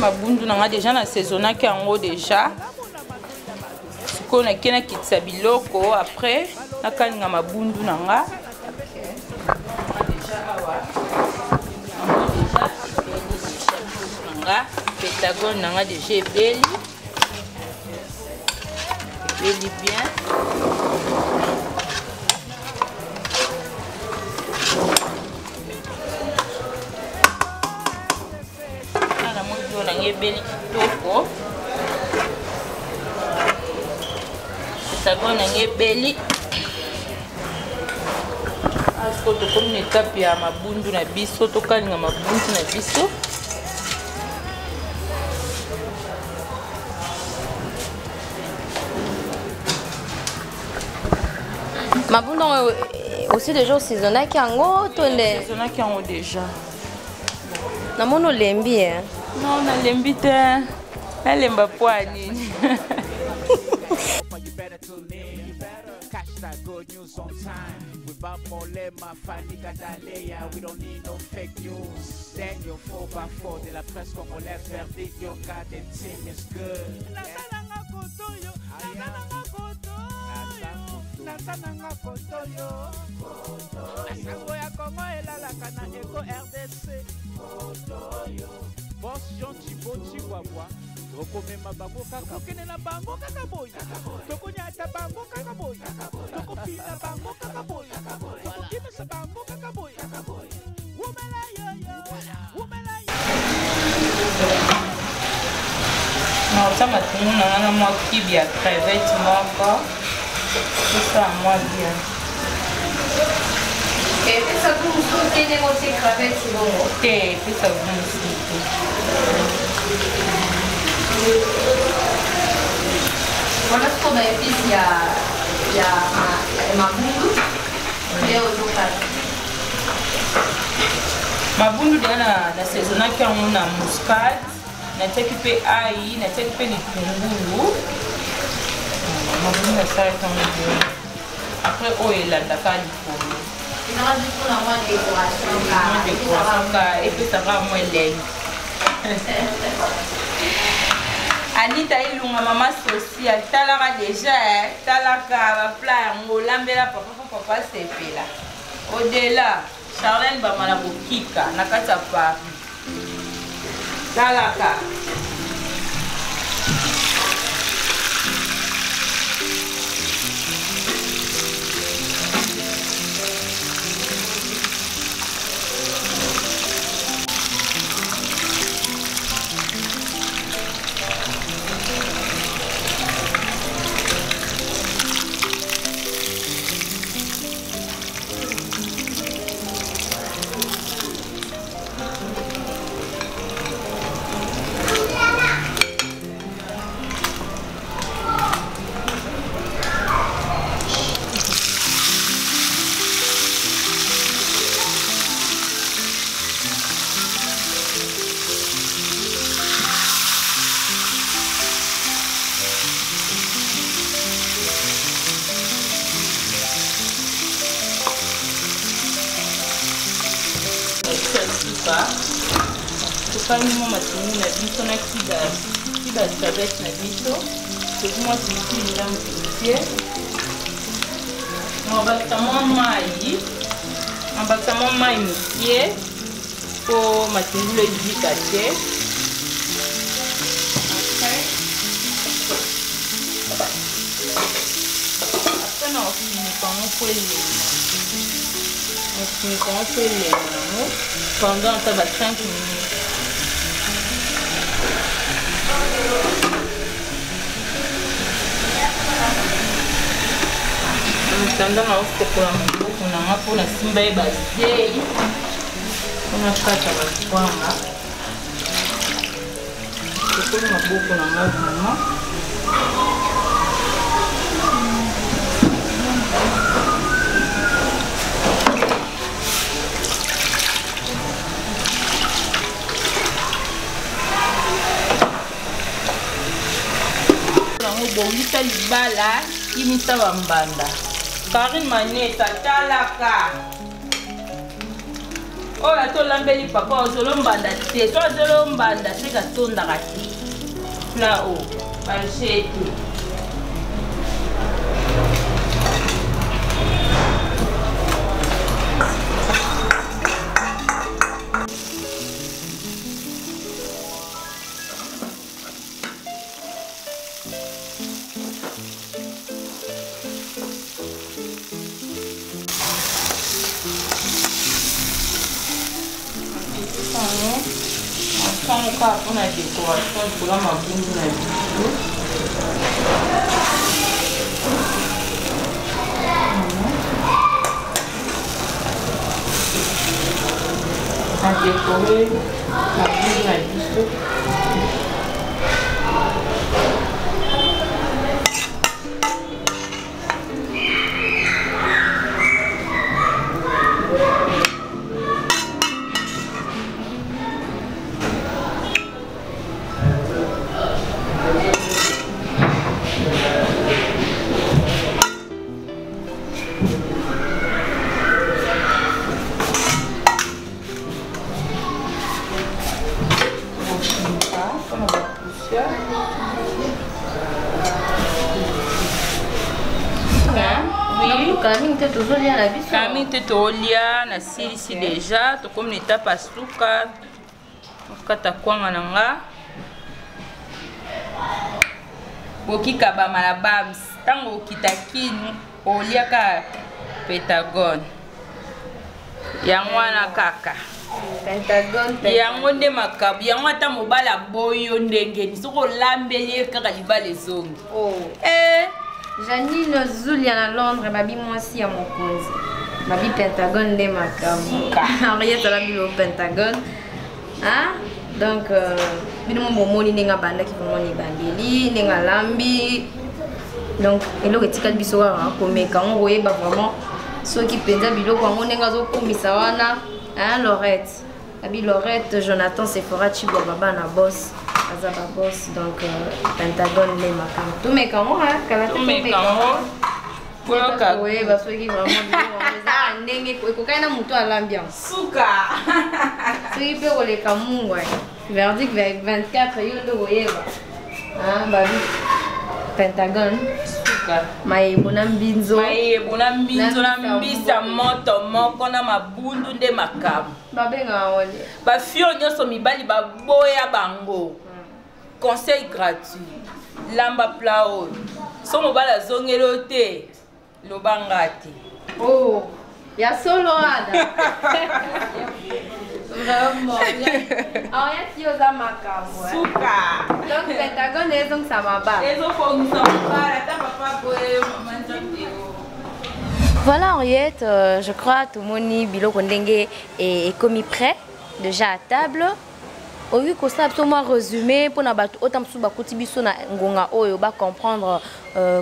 Mabundu na nga déjà na saisonnaki yango déjà. Sikoyo nake nakitisa biloko, après nakalinga mabundu na nga. Déjà awa yango déjà ebeli déjà biloko na nga, pentagone na nga déjà ebeli, ebeli bien. Namoni biloko na nga ebeli kitoko, pentagone na nga ebeli. Sikoyo tokomi na etape ya mabundu na biso, tokalinga mabundu na biso. Mabundu yango aussi déjà osaisonnaki yango to nde? Saisonnaki yango déjà. Namoni olembi e. Non, nalembi te, nalemba po ya nini? Catch that good news on time. Without Molema, Fanny Gadalea, we don't need no fake news. Daniel 4x4 de la presse congolaise, verdict, your goddamn team is good. Nasalanga kotoyo, nasalanga kotoyo, nasalanga kotoyo. Sango ya Kongo elalaka na Eco RDC. Boss Jean Chibo Chihuahua, tokomema bango kaka, tokokende na bango kaka boye, tokonyata bango kaka boye, tokofina bango kaka boye, tokokimisa bango kaka boye. Wumela yoyo, wumela yo. Naotia matungu na nga na mwa kibi ya crevette moko, tosala mwa bien. Epesa goût mosusu te ndenge otie crevette bongo? Te, epesa goût mosusu te. Wana sikoyo baépice ya mabundu nde ozokata. Mabundu deja na saisonnaki yango na muscade, natiaki mpe ai, natiaki mpe litungulu. Mabundu nasalaki yango bongo, après oyo elandaka likolo. Ezaka juste mpona mwa décoration. Mwa décoration ka, epesaka mwa elengi. Anita Ilunga, mama social, talaka déjà, eh, talaka baplat yango, olambela papa mpo papa asepela. Odela Charlene Bamala kokika na kati ya Paris, talaka. Suka, tokani mwa matungu na biso na kiba crevette na biso, tozwi mwa pilipili ndambo totie, mabakisa mwa mai, mabakisa mwa mai mokie mpo matungulu ezika te. Après na ofinika yango mpo elemba, ofinika yango mpo elemba yango pendant ata ba 5 minutes. Mitanda na osekola maboko na nga mpo nasimba ye bazei mpona kata bakwanga, sekoli maboko na nga vraiment. Yango bongisa libala, kimisa bambanda. Karine Maneta, talaka. Oyo ata olambeli papa ozolombanda te, so azolombanda te katondaka te. Plat oyo baje te. Ntango kaka mpona decoration likolo ya mabundu na biso. Na dekore mabundu na biso. Kala mingi te tozolia na biso. Kala mingi te tolia, nasilisi deja, tokomi na etape ya suka. Okata kwanga na nga. Bokikabama na bams. Ntango okita kini, oliaka pentagone. Yango wana kaka. Pentagone, yango nde makambo yango. Ata mobali aboyi yo ndenge nini, soki olambeli ye kaka libala ezongi. Oh. Eh. Janine Zulia na Londres, babi mwasi ya mokonzi, babi Pentagone nde makambo. Henriette alambi lo Pentagone. Ah, donc bino mo bomoni ndenge abandaki vraiment na ebandeli, ndenge alambi. Donc eloko etikali biso kaka komeka yango, koyeba vraiment soki mpenza biloko yango ndenge azokumisa wana. Hein, Lorette, abi Lorette, Jonathan Sephora Chibwa, baba na boss, aza ba boss. Donc Pentagone nde makambo. Tomeka yango kala te. Tomeka yango. Koyoka. Koyeba soki vraiment biloko yango eza ndenge ekokani na moto alambi yango. Suka. Soki mpe koleka mungwa. Verdict 24, yo nde koyeba. Babi Pentagone. Suka. Mayebo na mbinzo. Mayebo na mbinzo na Na mbisa moto moko na mabundu nde makambo. Babengaka wale. Bafio nyonso mibali baboya bango. Conseil gratuit, lamba plat oyo, so mobali azongeli yo te, lobanga te. Oh, ya solo wana. Vraiment. Henriette, yo oza makambo. Eh. Suka. Donc Pentagone ezongisa mabala. Ezofongisa mobala ata papa boye mama Nzambe o. Voilà Henriette, je crois tomoni biloko ndenge ekomi prêt déjà à table. Oyoki kosala biso mwa résumé mpona bato oyo ta mosusu bakuti biso na ngonga oyo, bacomprendre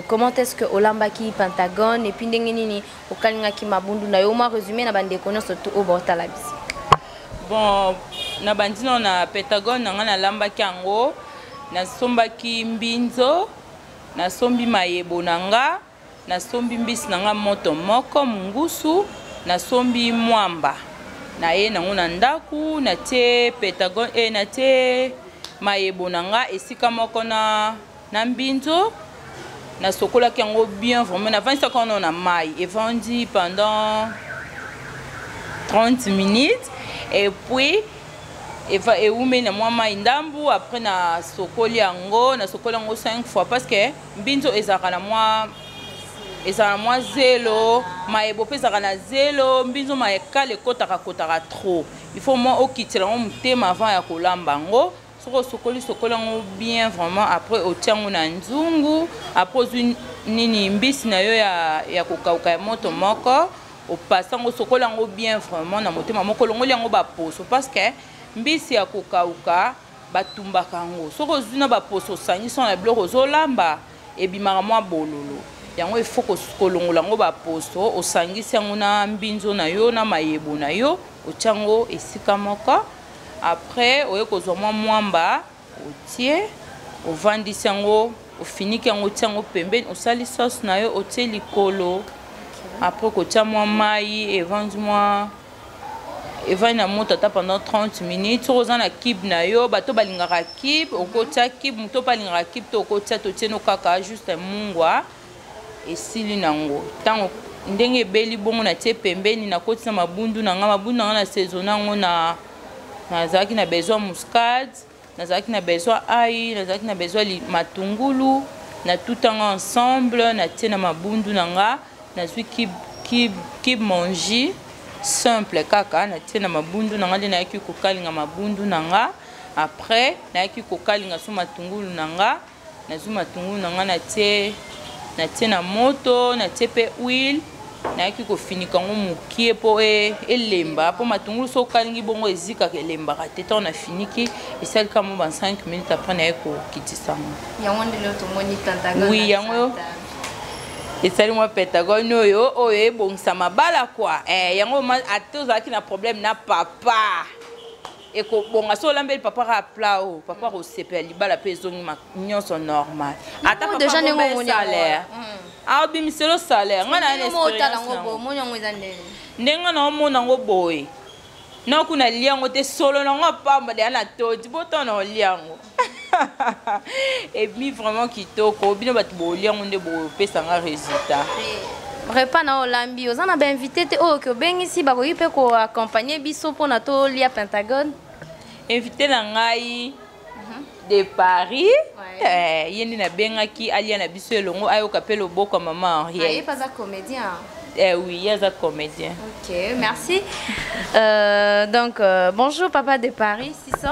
comment est-ce que olambaki Pentagone et puis ndenge nini okalingaki mabundu na yo. Mwa résumé na bandeko nyonso tu oyo baotala biso. Bon, na bandi nano na Pentagone na ngai. Nalambaki yango, nasombaki mbinzo, nasombi mayebo na nga, nasombi mbisi na nga moto moko mungusu, nasombi mwamba naye nango na ndako, natie Pentagone, natie mayebo na nga esika moko na mbinzo. Nasokolaki yango bien vraiment, navandisaka wana na mai, evandi pendant 30 minutes et puis eva ewumeli na mwa mai ndambu. Après nasokoli yango, nasokoli yango 5 fois parce que mbinzo ezalaka na mwa, ezalaka na mwa zelo, mayebo mpe ezalaka na zelo. Mbinzo mayekala ekotaka kotaka trop, il faut mwa okitela yango motema avant ya kolamba yango. Soki osokoli, sokoli yango bien vraiment, après otia yango na nzungu. Après ozwi nini, mbisi na yo ya kokauka ya moto moko, opasa yango, osokoli yango bien vraiment na motema moko, olongoli yango baposo parce que mbisi ya kokauka batumbaka yango. Soki ozwi na baposo, osangisi na biloko ozolamba, ebimaka mwa bololo. Yango il faut kolongola yango baposo, osangisi yango na mbinzo na yo na mayebo na yo, otia yango esika moko. Après oye kozwa mwa mwamba, otie, ovandisi yango, ofiniki yango, otia yango pembeni, osali sauce na yo, otie likolo. Après kotia mwa mai, evandi mwa. Evandi na moto ata pendant 30 minutes. Soki oza na cube na yo, bato balingaka cube, okotia cube. Moto mpe alingaka cube te, okotia totie no kaka juste mungwa, esili nango. Ntango ndenge ebeli bongo, natie pembeni, nakotisa mabundu na nga. Mabundu na nga na saison yango na nazalaki na besoin muscade, nazalaki na besoin ail, nazalaki na besoin matungulu. Natutanga ensemble, natie na mabundu na nga. Nazwi cube Maggi simple kaka, natie na mabundu na nga. Nde nayaki kokalinga mabundu na nga. Après nayaki kokalinga so matungulu na nga. Nazwi matungulu na nga, natie na moto, natie mpe huile. Nayaki kofinika yango mokie mpo elemba, mpo matungulu so okalingi bongo ezikaka, elembaka te. Ntango nafiniki, esalika mo ba 5 minutes, après naye kokitisa yango. Oui, yango esali mwa pentagone oyo ebongisa mabala kwa. Yango ate ozalaki na problème na papa, ekobonga. So olambeli papa kaka plat oyo, papa akosepela, libala mpe ezongi nyonso normal. Ata papa salaire aobimiselo salaire, nga na ndenge naomona yango boye, nakuna lia yango te, solo nango apamba deya na todi botana na olia yango, emi vraiment kitoko. Bino bato bolia yango nde bopesanga résultat. Repas na olambi, oza na bainvité te oyo ke obengisi, bakoki mpe koaccompagne biso mpona tolia pentagone? Invité na ngai de Paris, ye nde nabengaki alia na biso elongo, ayoka mpe loboko ya mama Henriette. Ye aza comédien? Oui, ye aza comédien. Ok, merci. Donc bonjour papa de Paris 600.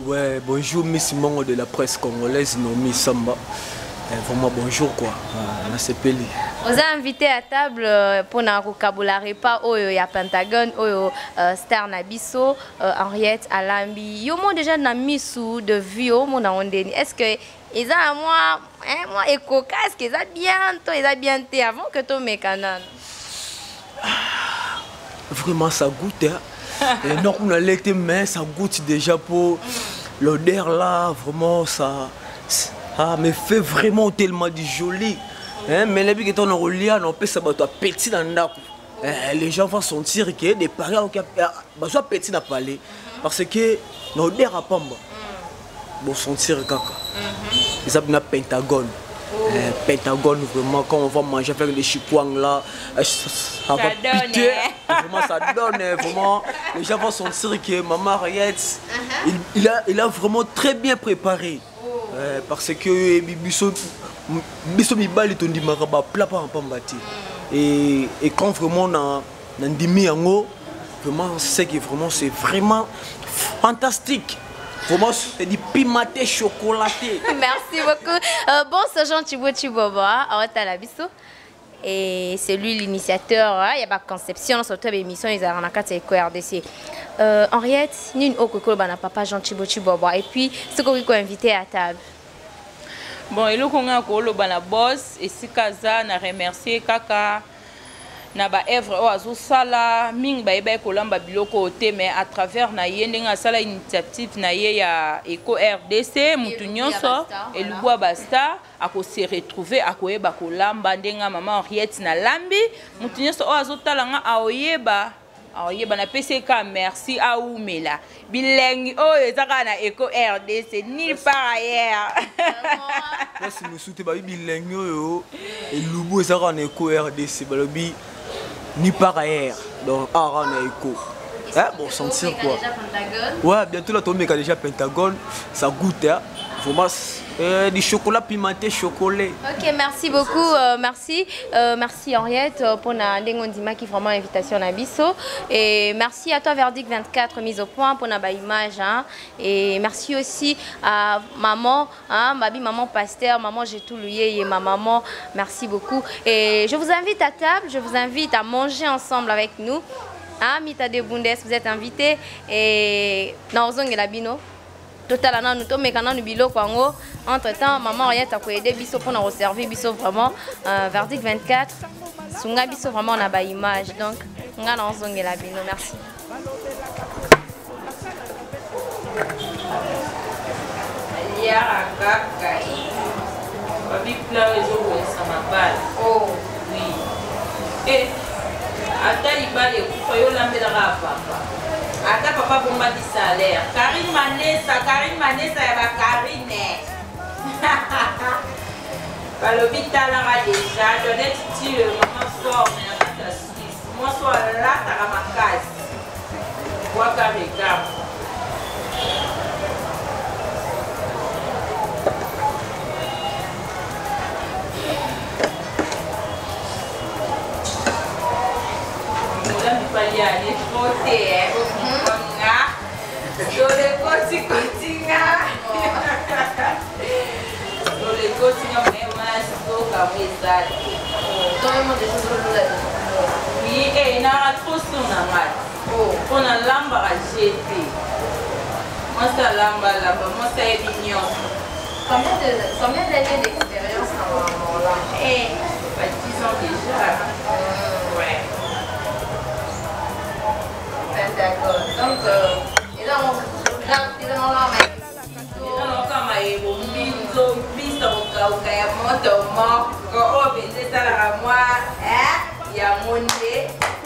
Ouais, bonjour Miss Mongo de la presse congolaise, Nomi Samba. Vraiment bonjour quoi, na sepeli. Oza invité à table mpona kokabola repas oyo ya pentagone oyo star na biso Henriette alambi. Yo mo déjà na misu de vue, omona ngo ndeni? Est ce que eza na mwa, mwa ekoka? Est ce que eza bien to eza bien te, avant que tomeka nano? Vraiment ça goûte, hein? Et non, on a l'été, mais ça goûte déjà pour l'odeur là, vraiment ça, ça me fait vraiment tellement du joli. Hein, mais les big étant relié, on peut ça bato appétit dans ndako. Les gens vont sentir que des parents qui bazo appétit na parler parce que l'odeur à pamba. Bon sentir kaka. Ils ont un pentagone. Pentagone, vraiment, quand on va manger avec les chikwangues là, ça va donne, piquer. Hein. Vraiment, ça donne, hein, vraiment. Les gens vont sentir que maman Henriette, il a vraiment très bien préparé. Parce que biso, biso mibali tondimaka ba plat pa pamba te. Et quand vraiment na ndimi yango, vraiment c'est que vraiment c'est vraiment fantastique. Vraiment, c'est du pimenté chocolaté. Merci beaucoup. Bon, ce Jean Thibaut Thiboba, la biso. Et c'est lui l'initiateur, hein. Il y a pas conception, surtout l'émission, ils ont la carte RDC. Henriette, nous avons papa Jean Thibaut Thiboba. Et puis, ce qu'on a invité à table. Bon, eloko nga koloba na boss, esika aza, na remercier kaka na ba œuvre oyo azosala. Mingi bayeba kolamba biloko oyo te, mais à travers na ye, ndenge asala initiative na ye ya Eco RDC, mutu Elubu ya nyonso ba star, voilà. Elubu ya bastar akose retrouver, akoyeba kolamba ndenge ya mama Henriette nalambi. Mutu nyonso oyo azotala nga aoyeba, aoyeba. Napesi ye kaka merci, aumela bilengi oyo eza kaka na Eco RDC, nulle part ailleurs. Place mosusu te. Babi bilengi oyo elubu eza kaka na Eco RDC, balobi ni par ailleurs, donc awa na Eco. Eh, bon sentir quoi. Ouais, bientôt là, tu déjà Pentagone, ça goûte, hein. Vraiment, du chocolat pimenté, chocolat. Ok, merci beaucoup. Merci. Merci Henriette pour na ndenge ondimaki vraiment invitation na biso. Et merci à toi Verdict 24 mise au point pour na ba image. Hein. Et merci aussi à maman, hein, babi maman pasteur, maman j'ai tout lié et ma maman. Merci beaucoup. Et je vous invite à table, je vous invite à manger ensemble avec nous. Hein, Mita de Bundes, vous êtes invités. Et na bino. Totala nanu, tomeka nanu biloko yango. Entre temps, maman Henriette akoyede biso mpona koservir biso vraiment. Verdict 24 sunga biso vraiment na baimage. Donc nga na ozongela bino, merci. Aliaka kaka babi plat oyo ezobongisa mabala. Oh. Oui, ata libala ekufa, yo olambelaka ya papa. Ata papa abombaki salaire. Karine Manesa, Karine Manesa ya ba Karine. Balobi talaka deja Donette Dieu, maman forme na kati ya Suisse. Mwasi oyo alataka makasi. Bwaka regard. Naka trop sur na ngai mpo nalambaka je te mwasi alambalamba mwasi ayebi nyonso. Combien d'années d'expérience dans là? Eh, pas 10 ans déjà. Ouais. D'accord. Donc, et là, on mayebo mbinzo mbisa kokauka ya moto moko oyo mpenza esalaka mwa yango nde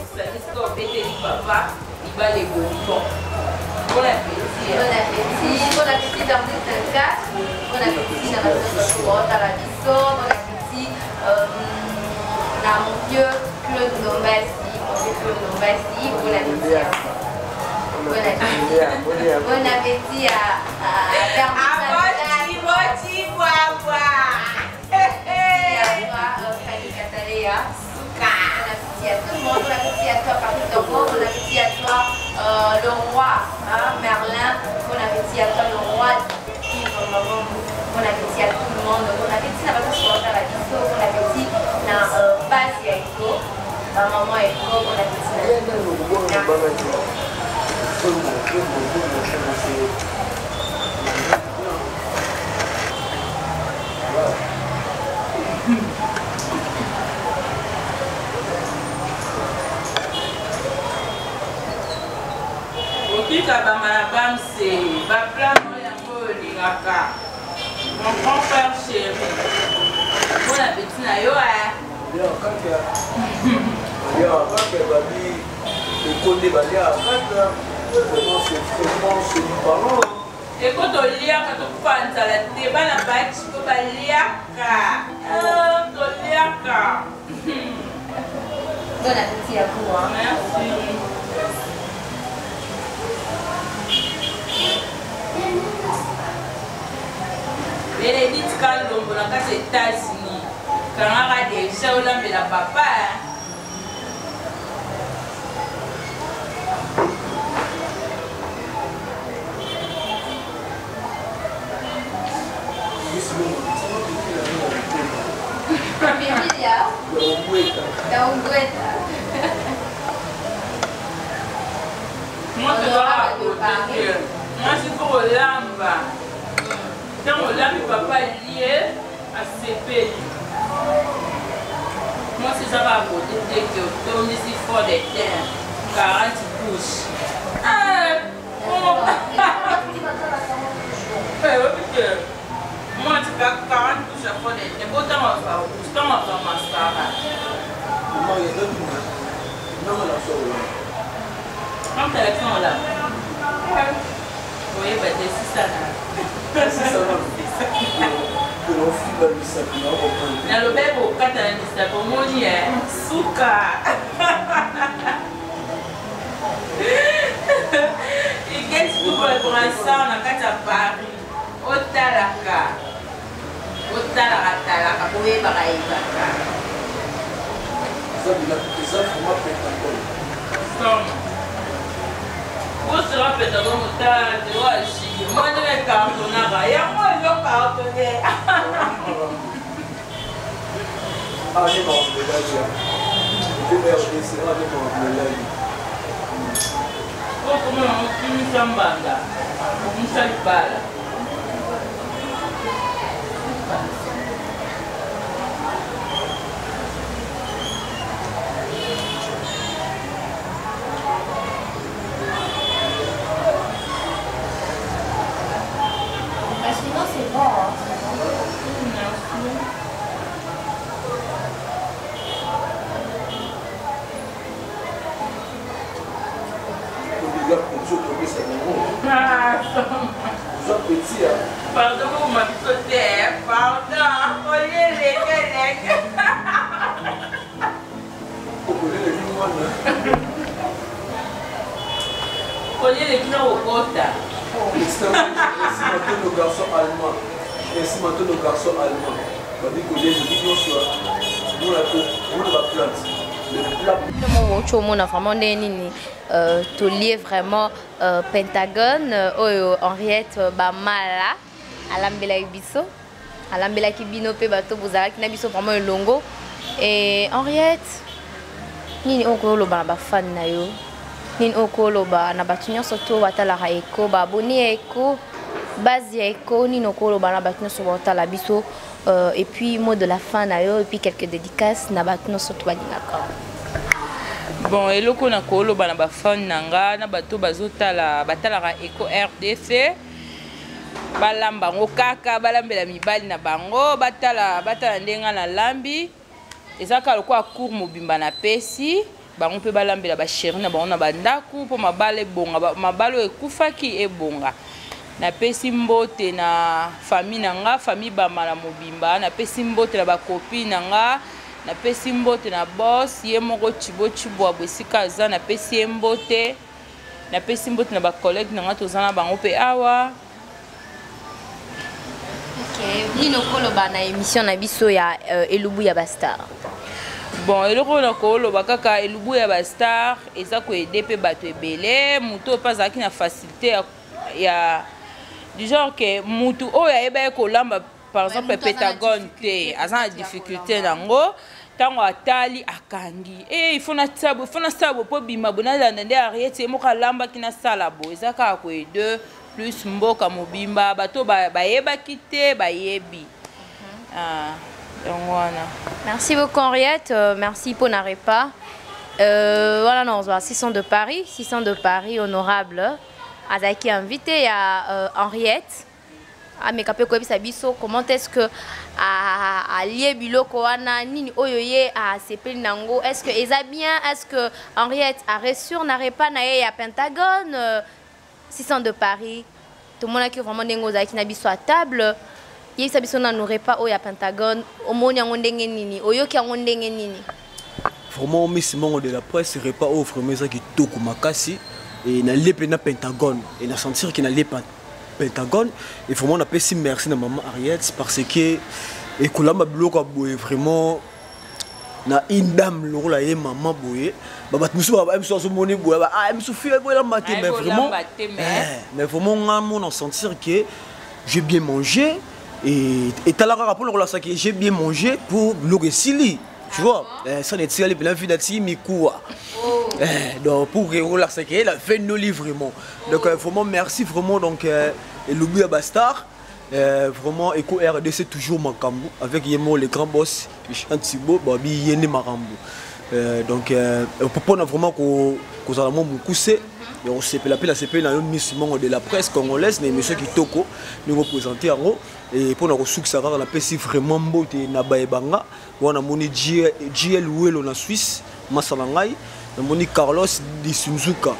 osangisi obeteli papa libala ebongi. Bon, bon appétit. Bon appétit, bon appétit Bernadette Tanka, bon appétit na bato bato biso, bon appétit na mon vieux Claude Ndombasi, mon vieux Claude Ndombasi, bon appétit à vous. Bon appétit. Bon appétit à Bernadette Tanka. Et à toi, Fanny Katalea. Bon appétit à tout le monde, bon appétit à toi Patrick Dormo, bon appétit à toi le roi, hein, Merlin, bon appétit à toi le roi Yves Maman, bon appétit à tout le monde, bon appétit na bato à la biso, bon appétit na base ya Eko, ma maman Eko, bon appétit na. Okika bamala bamse baplan oyo yango olingaka, mon grand frère chéri, bon appétit na yo. Babi ekonde balia kaka, vraiment c'est vraiment c'est du parent. Eko toliaka, tokufa nzala te, bana bati po baliaka, toliaka. Bon appétit à vous. Hein. Merci. Benedict Kalombo na kati ya États-Unis, kangaka deja olambela papa. Familia, Daugweta. Moi tozalaka kote te, mwasi fo kolamba. Ntango olambi, papa alie, asepeli. Mwasi eza kaka kote te ke otondisi fond de teint 40 couche. Moi tika 40 couche ya fond de teint, botanga azwa rouge, ntango azwa mascara. Amtalakisa olamba, oyeba te sisana. Nalobaki kokata na misapo, omoni suka iketi kukola brassard na kati ya Paris. Otalaka, otalaka, talaka, boyebaka, yebaka. Eza vraiment pentagone. Osera pentagone, motala te oyo agile mwa ndenge ekartonaka yango, ezokartone. Ah, ne makambo ya RDC, ah, ne makambo elali. Oyo komona yango kimisa mbanda, komisa libala. Bah, sinon, c'est bon. Hein. Merci. appétit, hein. Pardon, boboma biso te, pardon, kolia eleki eleki. Okolia eleki mwana. Kolia eleki na kokota. Merci Matondo garçon allemand. Merci Matondo garçon allemand. Babi kolia eleki nyonso. Mona ba plante. Le plat. Bino moko vraiment ndenge nini tolie vraiment Pentagone oyo Henriette Bamala alambelaki biso, alambelaki bino mpe bato bozalaki na biso vraiment elongo. Et Henriette, nini oyo okoloba na bafani na yo, nini oyo okoloba na bato nyonso to batalaka Eko, baabone ya Eko, base ya Eko, nini okoloba na bato nyonso baotala biso, et puis mot de la fin na yo, et puis quelques dédicaces na bato nyonso to balingaka? Bon, eloko na koloba na bafani na nga na bato bazotala, batalaka Eko RDC, balamba yango kaka, balambela mibali na bango, batala, batala ndenge nga nalambi. Eza kaka lokola cours mobimba napesi bango, mpe balambela bachéri na bango na bandako mpo mabala ebonga, mabala oyo ekufaki ebonga. Napesi mbote na famille na nga, famille Bamala mobimba, napesi mbote na bacopine na nga, napesi mbote na boss ye moko Chibo Chibwabo esika aza, napesi ye mbote, napesi mbote na bacollègue na nga toza na bango mpe awa. Nini okoloba na émission na biso ya Elubu ya Bastar? Bon, eloko oyo nakoloba kaka, Elubu ya Bastar eza koaider mpe bato ebele. Motu oyo mpe azalaki na facilité ya du genre ke mutu oyo ayebaki kolamba, par exemple Pentagone te, aza na difficulté nango, ntango atali akangi e, il faut natia boye, il faut nasala boye mpo bima boye, nalanda nde Henriette ye moko alambaki, nasala boye. Eza kaka koaider plus mboka mobimba, bato bayebaki te bayebi. Ah, yango wana. Merci beaucoup Henriette, merci pour na repas. Voilà, non, on 600 de Paris, 600 de Paris, honorable. Azaki invité ya Henriette. Ameka mpe koyebisa biso comment est-ce que alie biloko wana, nini oyo ye asepeli nango, est-ce que eza bien, est-ce que Henriette aréussir na repas na ye ya Pentagone. 600 de Paris, tomonaki vraiment ndenge ozalaki na biso à table. Yebisa biso nanu, repas oyo ya Pentagone, omoni yango ndenge nini, oyoki yango ndenge nini? Vraiment, Miss Mongo de la presse, repas oyo vraiment eza kitoko makasi e nalie mpe na Pentagone e na sentir ke nalie Pentagone. Et vraiment napesi merci na mama Henriette, parce que ekolamba biloko ya boye vraiment na une dame lokola ye mama boye, bato mosusu misu azomoni boye, ah, misu fi boyelamba te, mais vraiment, mais vraiment nga mona sentir que j'ai bien mangé. Et etala kaka mpona kolakisa ke j'ai bien mangé pour biloko esili, tu vois, ça netikali mpena vi natiki mikuwa. Donc pour que kolakisa ke la fait noli vraiment. Donc vraiment merci vraiment. Donc Elubu ya Bastar, vraiment Eco RDC toujours makambo avec yemo le grand boss Jean Thibaut babi yende makambo. Donc mpona vraiment kozala mwa mokuse ya kosepela mpe nasepeli na yo, Miss Mongo de la presse congolaise, na émission kitoko ndenge oprésente yango. E mpona kosukisa kaka, napesi vraiment mbote na bayebanga wana, namoni GL Welo na Suisse, masa na ngai, namoni Carlos Disunzuka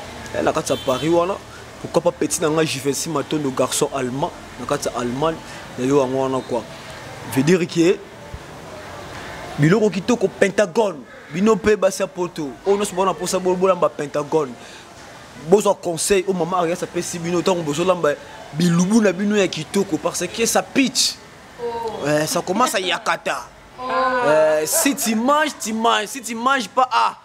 na kati ya Paris wana, pourquoi pas petit na ngai Juvenci Matondo garçon allemand na kati ya Allemagne na yo. Yango wana quoi, veut dire que biloko kitoko Pentagone, bino mpe basi ya poto oyo nyonso bona mposa bolamba Pentagone, bozwa conseil oyo mama Arias apesi bino ntango bozolamba bilubu na bino ya kitoko, parce que ça pitch, ça commence à yakata. Si tu manges, tu manges, si tu manges pas, ah,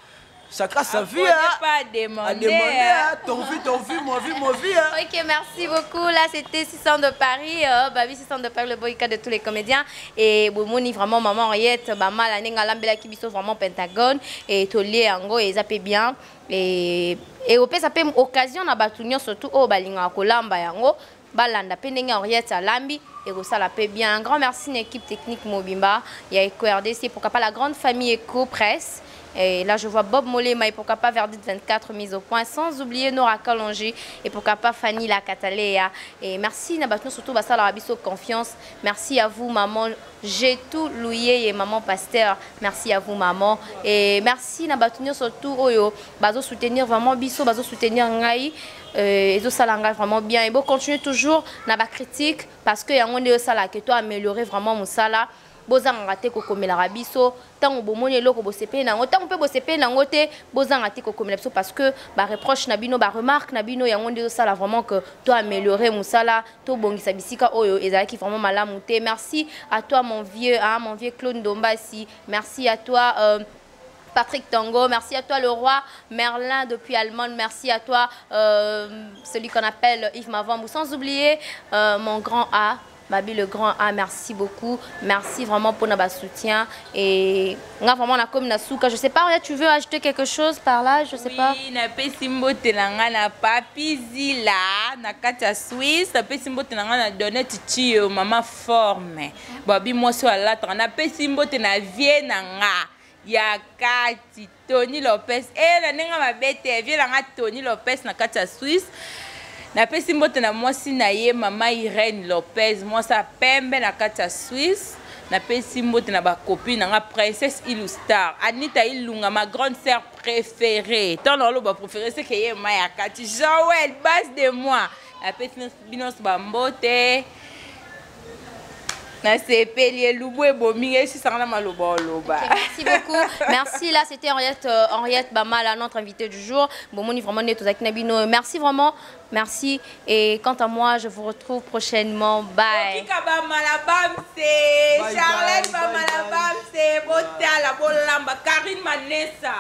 chacun sa vie, hein. Pas à demander. À demander, hein. Ton vie, ton vie, mon vie, mon vie, hein. Ok, merci beaucoup. Là, c'était 600 de Paris. Babi 600 de Paris, le boycott de tous les comédiens. Et bomoni vraiment maman Henriette, Bamala, ndenge alambelaki biso vraiment Pentagone. Et tolie yango, et ça bien. Et opesa pe occasion na bato nyonso surtout oyo balingaka kolamba yango, balanda mpe ndenge Henriette alambi, ekosala mpe bien. Un grand merci na équipe technique mobimba ya Eco RDC, pourquoi pas la grande famille Eco Presse. Et là, je vois Bob Molema et pourquoi pas Verdit 24 mise au point. Sans oublier Nora Kalonji et pourquoi pas Fanny La Catalea. Et merci na bato surtout basala biso confiance. Merci à vous maman. J'ai tout loué et maman pasteur. Merci à vous maman. Et merci na bato surtout oyo bazo soutenir vraiment biso, bazo soutenir ngai. Ezosala ngai vraiment bien. Et bon, continuez toujours na ba critique parce que yango nde osala que to améliorer vraiment mosala. Bozangaka te kokomelaka biso ntango bomoni eloko bosepeli nango, ntango mpe bosepeli nango te, bozanga te kokomela biso parce que bareproche na bino, baremarque na bino, yango nde ezosala vraiment que to améliorer mosala, tobongisa bisika oyo ezalaki vraiment malamu te. Merci à toi mon vieux, hein, mon vieux Claude Ndombasi. Merci à toi Patrick Tango, merci à toi le roi Merlin depuis Allemagne, merci à toi celui qu'on appelle Yves Mavambou, sans oublier mon grand A, Babi le grand A, merci beaucoup, merci vraiment pour notre soutien. Et on a vraiment la commune à Souka, je sais pas, tu veux ajouter quelque chose par là, je sais pas. Oui, napesi mbote na nga na Papi Zila na kati ya Suisse, napesi mbote na nga na Donette Chio, mama forme. Babi mwasi wa lataka, napesi mbote na vie na nga ya kati Tony Lopez. Eh, na ndenge mabe te, vie na nga Tony Lopez na kati ya Suisse. Napesi mbote na mwasi na ye mama Irène Lopez, mwasi ya pembe na kati ya Suisse. Napesi mbote na bacopine na nga Princesse Ilustar, Anita Ilunga, ma grande sœur préférée. Tant na oloba préférée, c'est que ye ma ya kati. Joël, base de moi. Napesi bino nyonso bambote. Nasepeli elubu ebomi esisanga na maloba oloba. Ok, merci beaucoup. Merci. Là, c'était Henriette Bamala, notre invitée du jour. Bomoni vraiment net aux Aknabino. Merci vraiment. Merci. Et quant à moi, je vous retrouve prochainement. Bye. Okika Bamala Bamse, Bye, Charlène bye, Bamala bye. Bamse, Botala, Bolamba, Karine Manessa.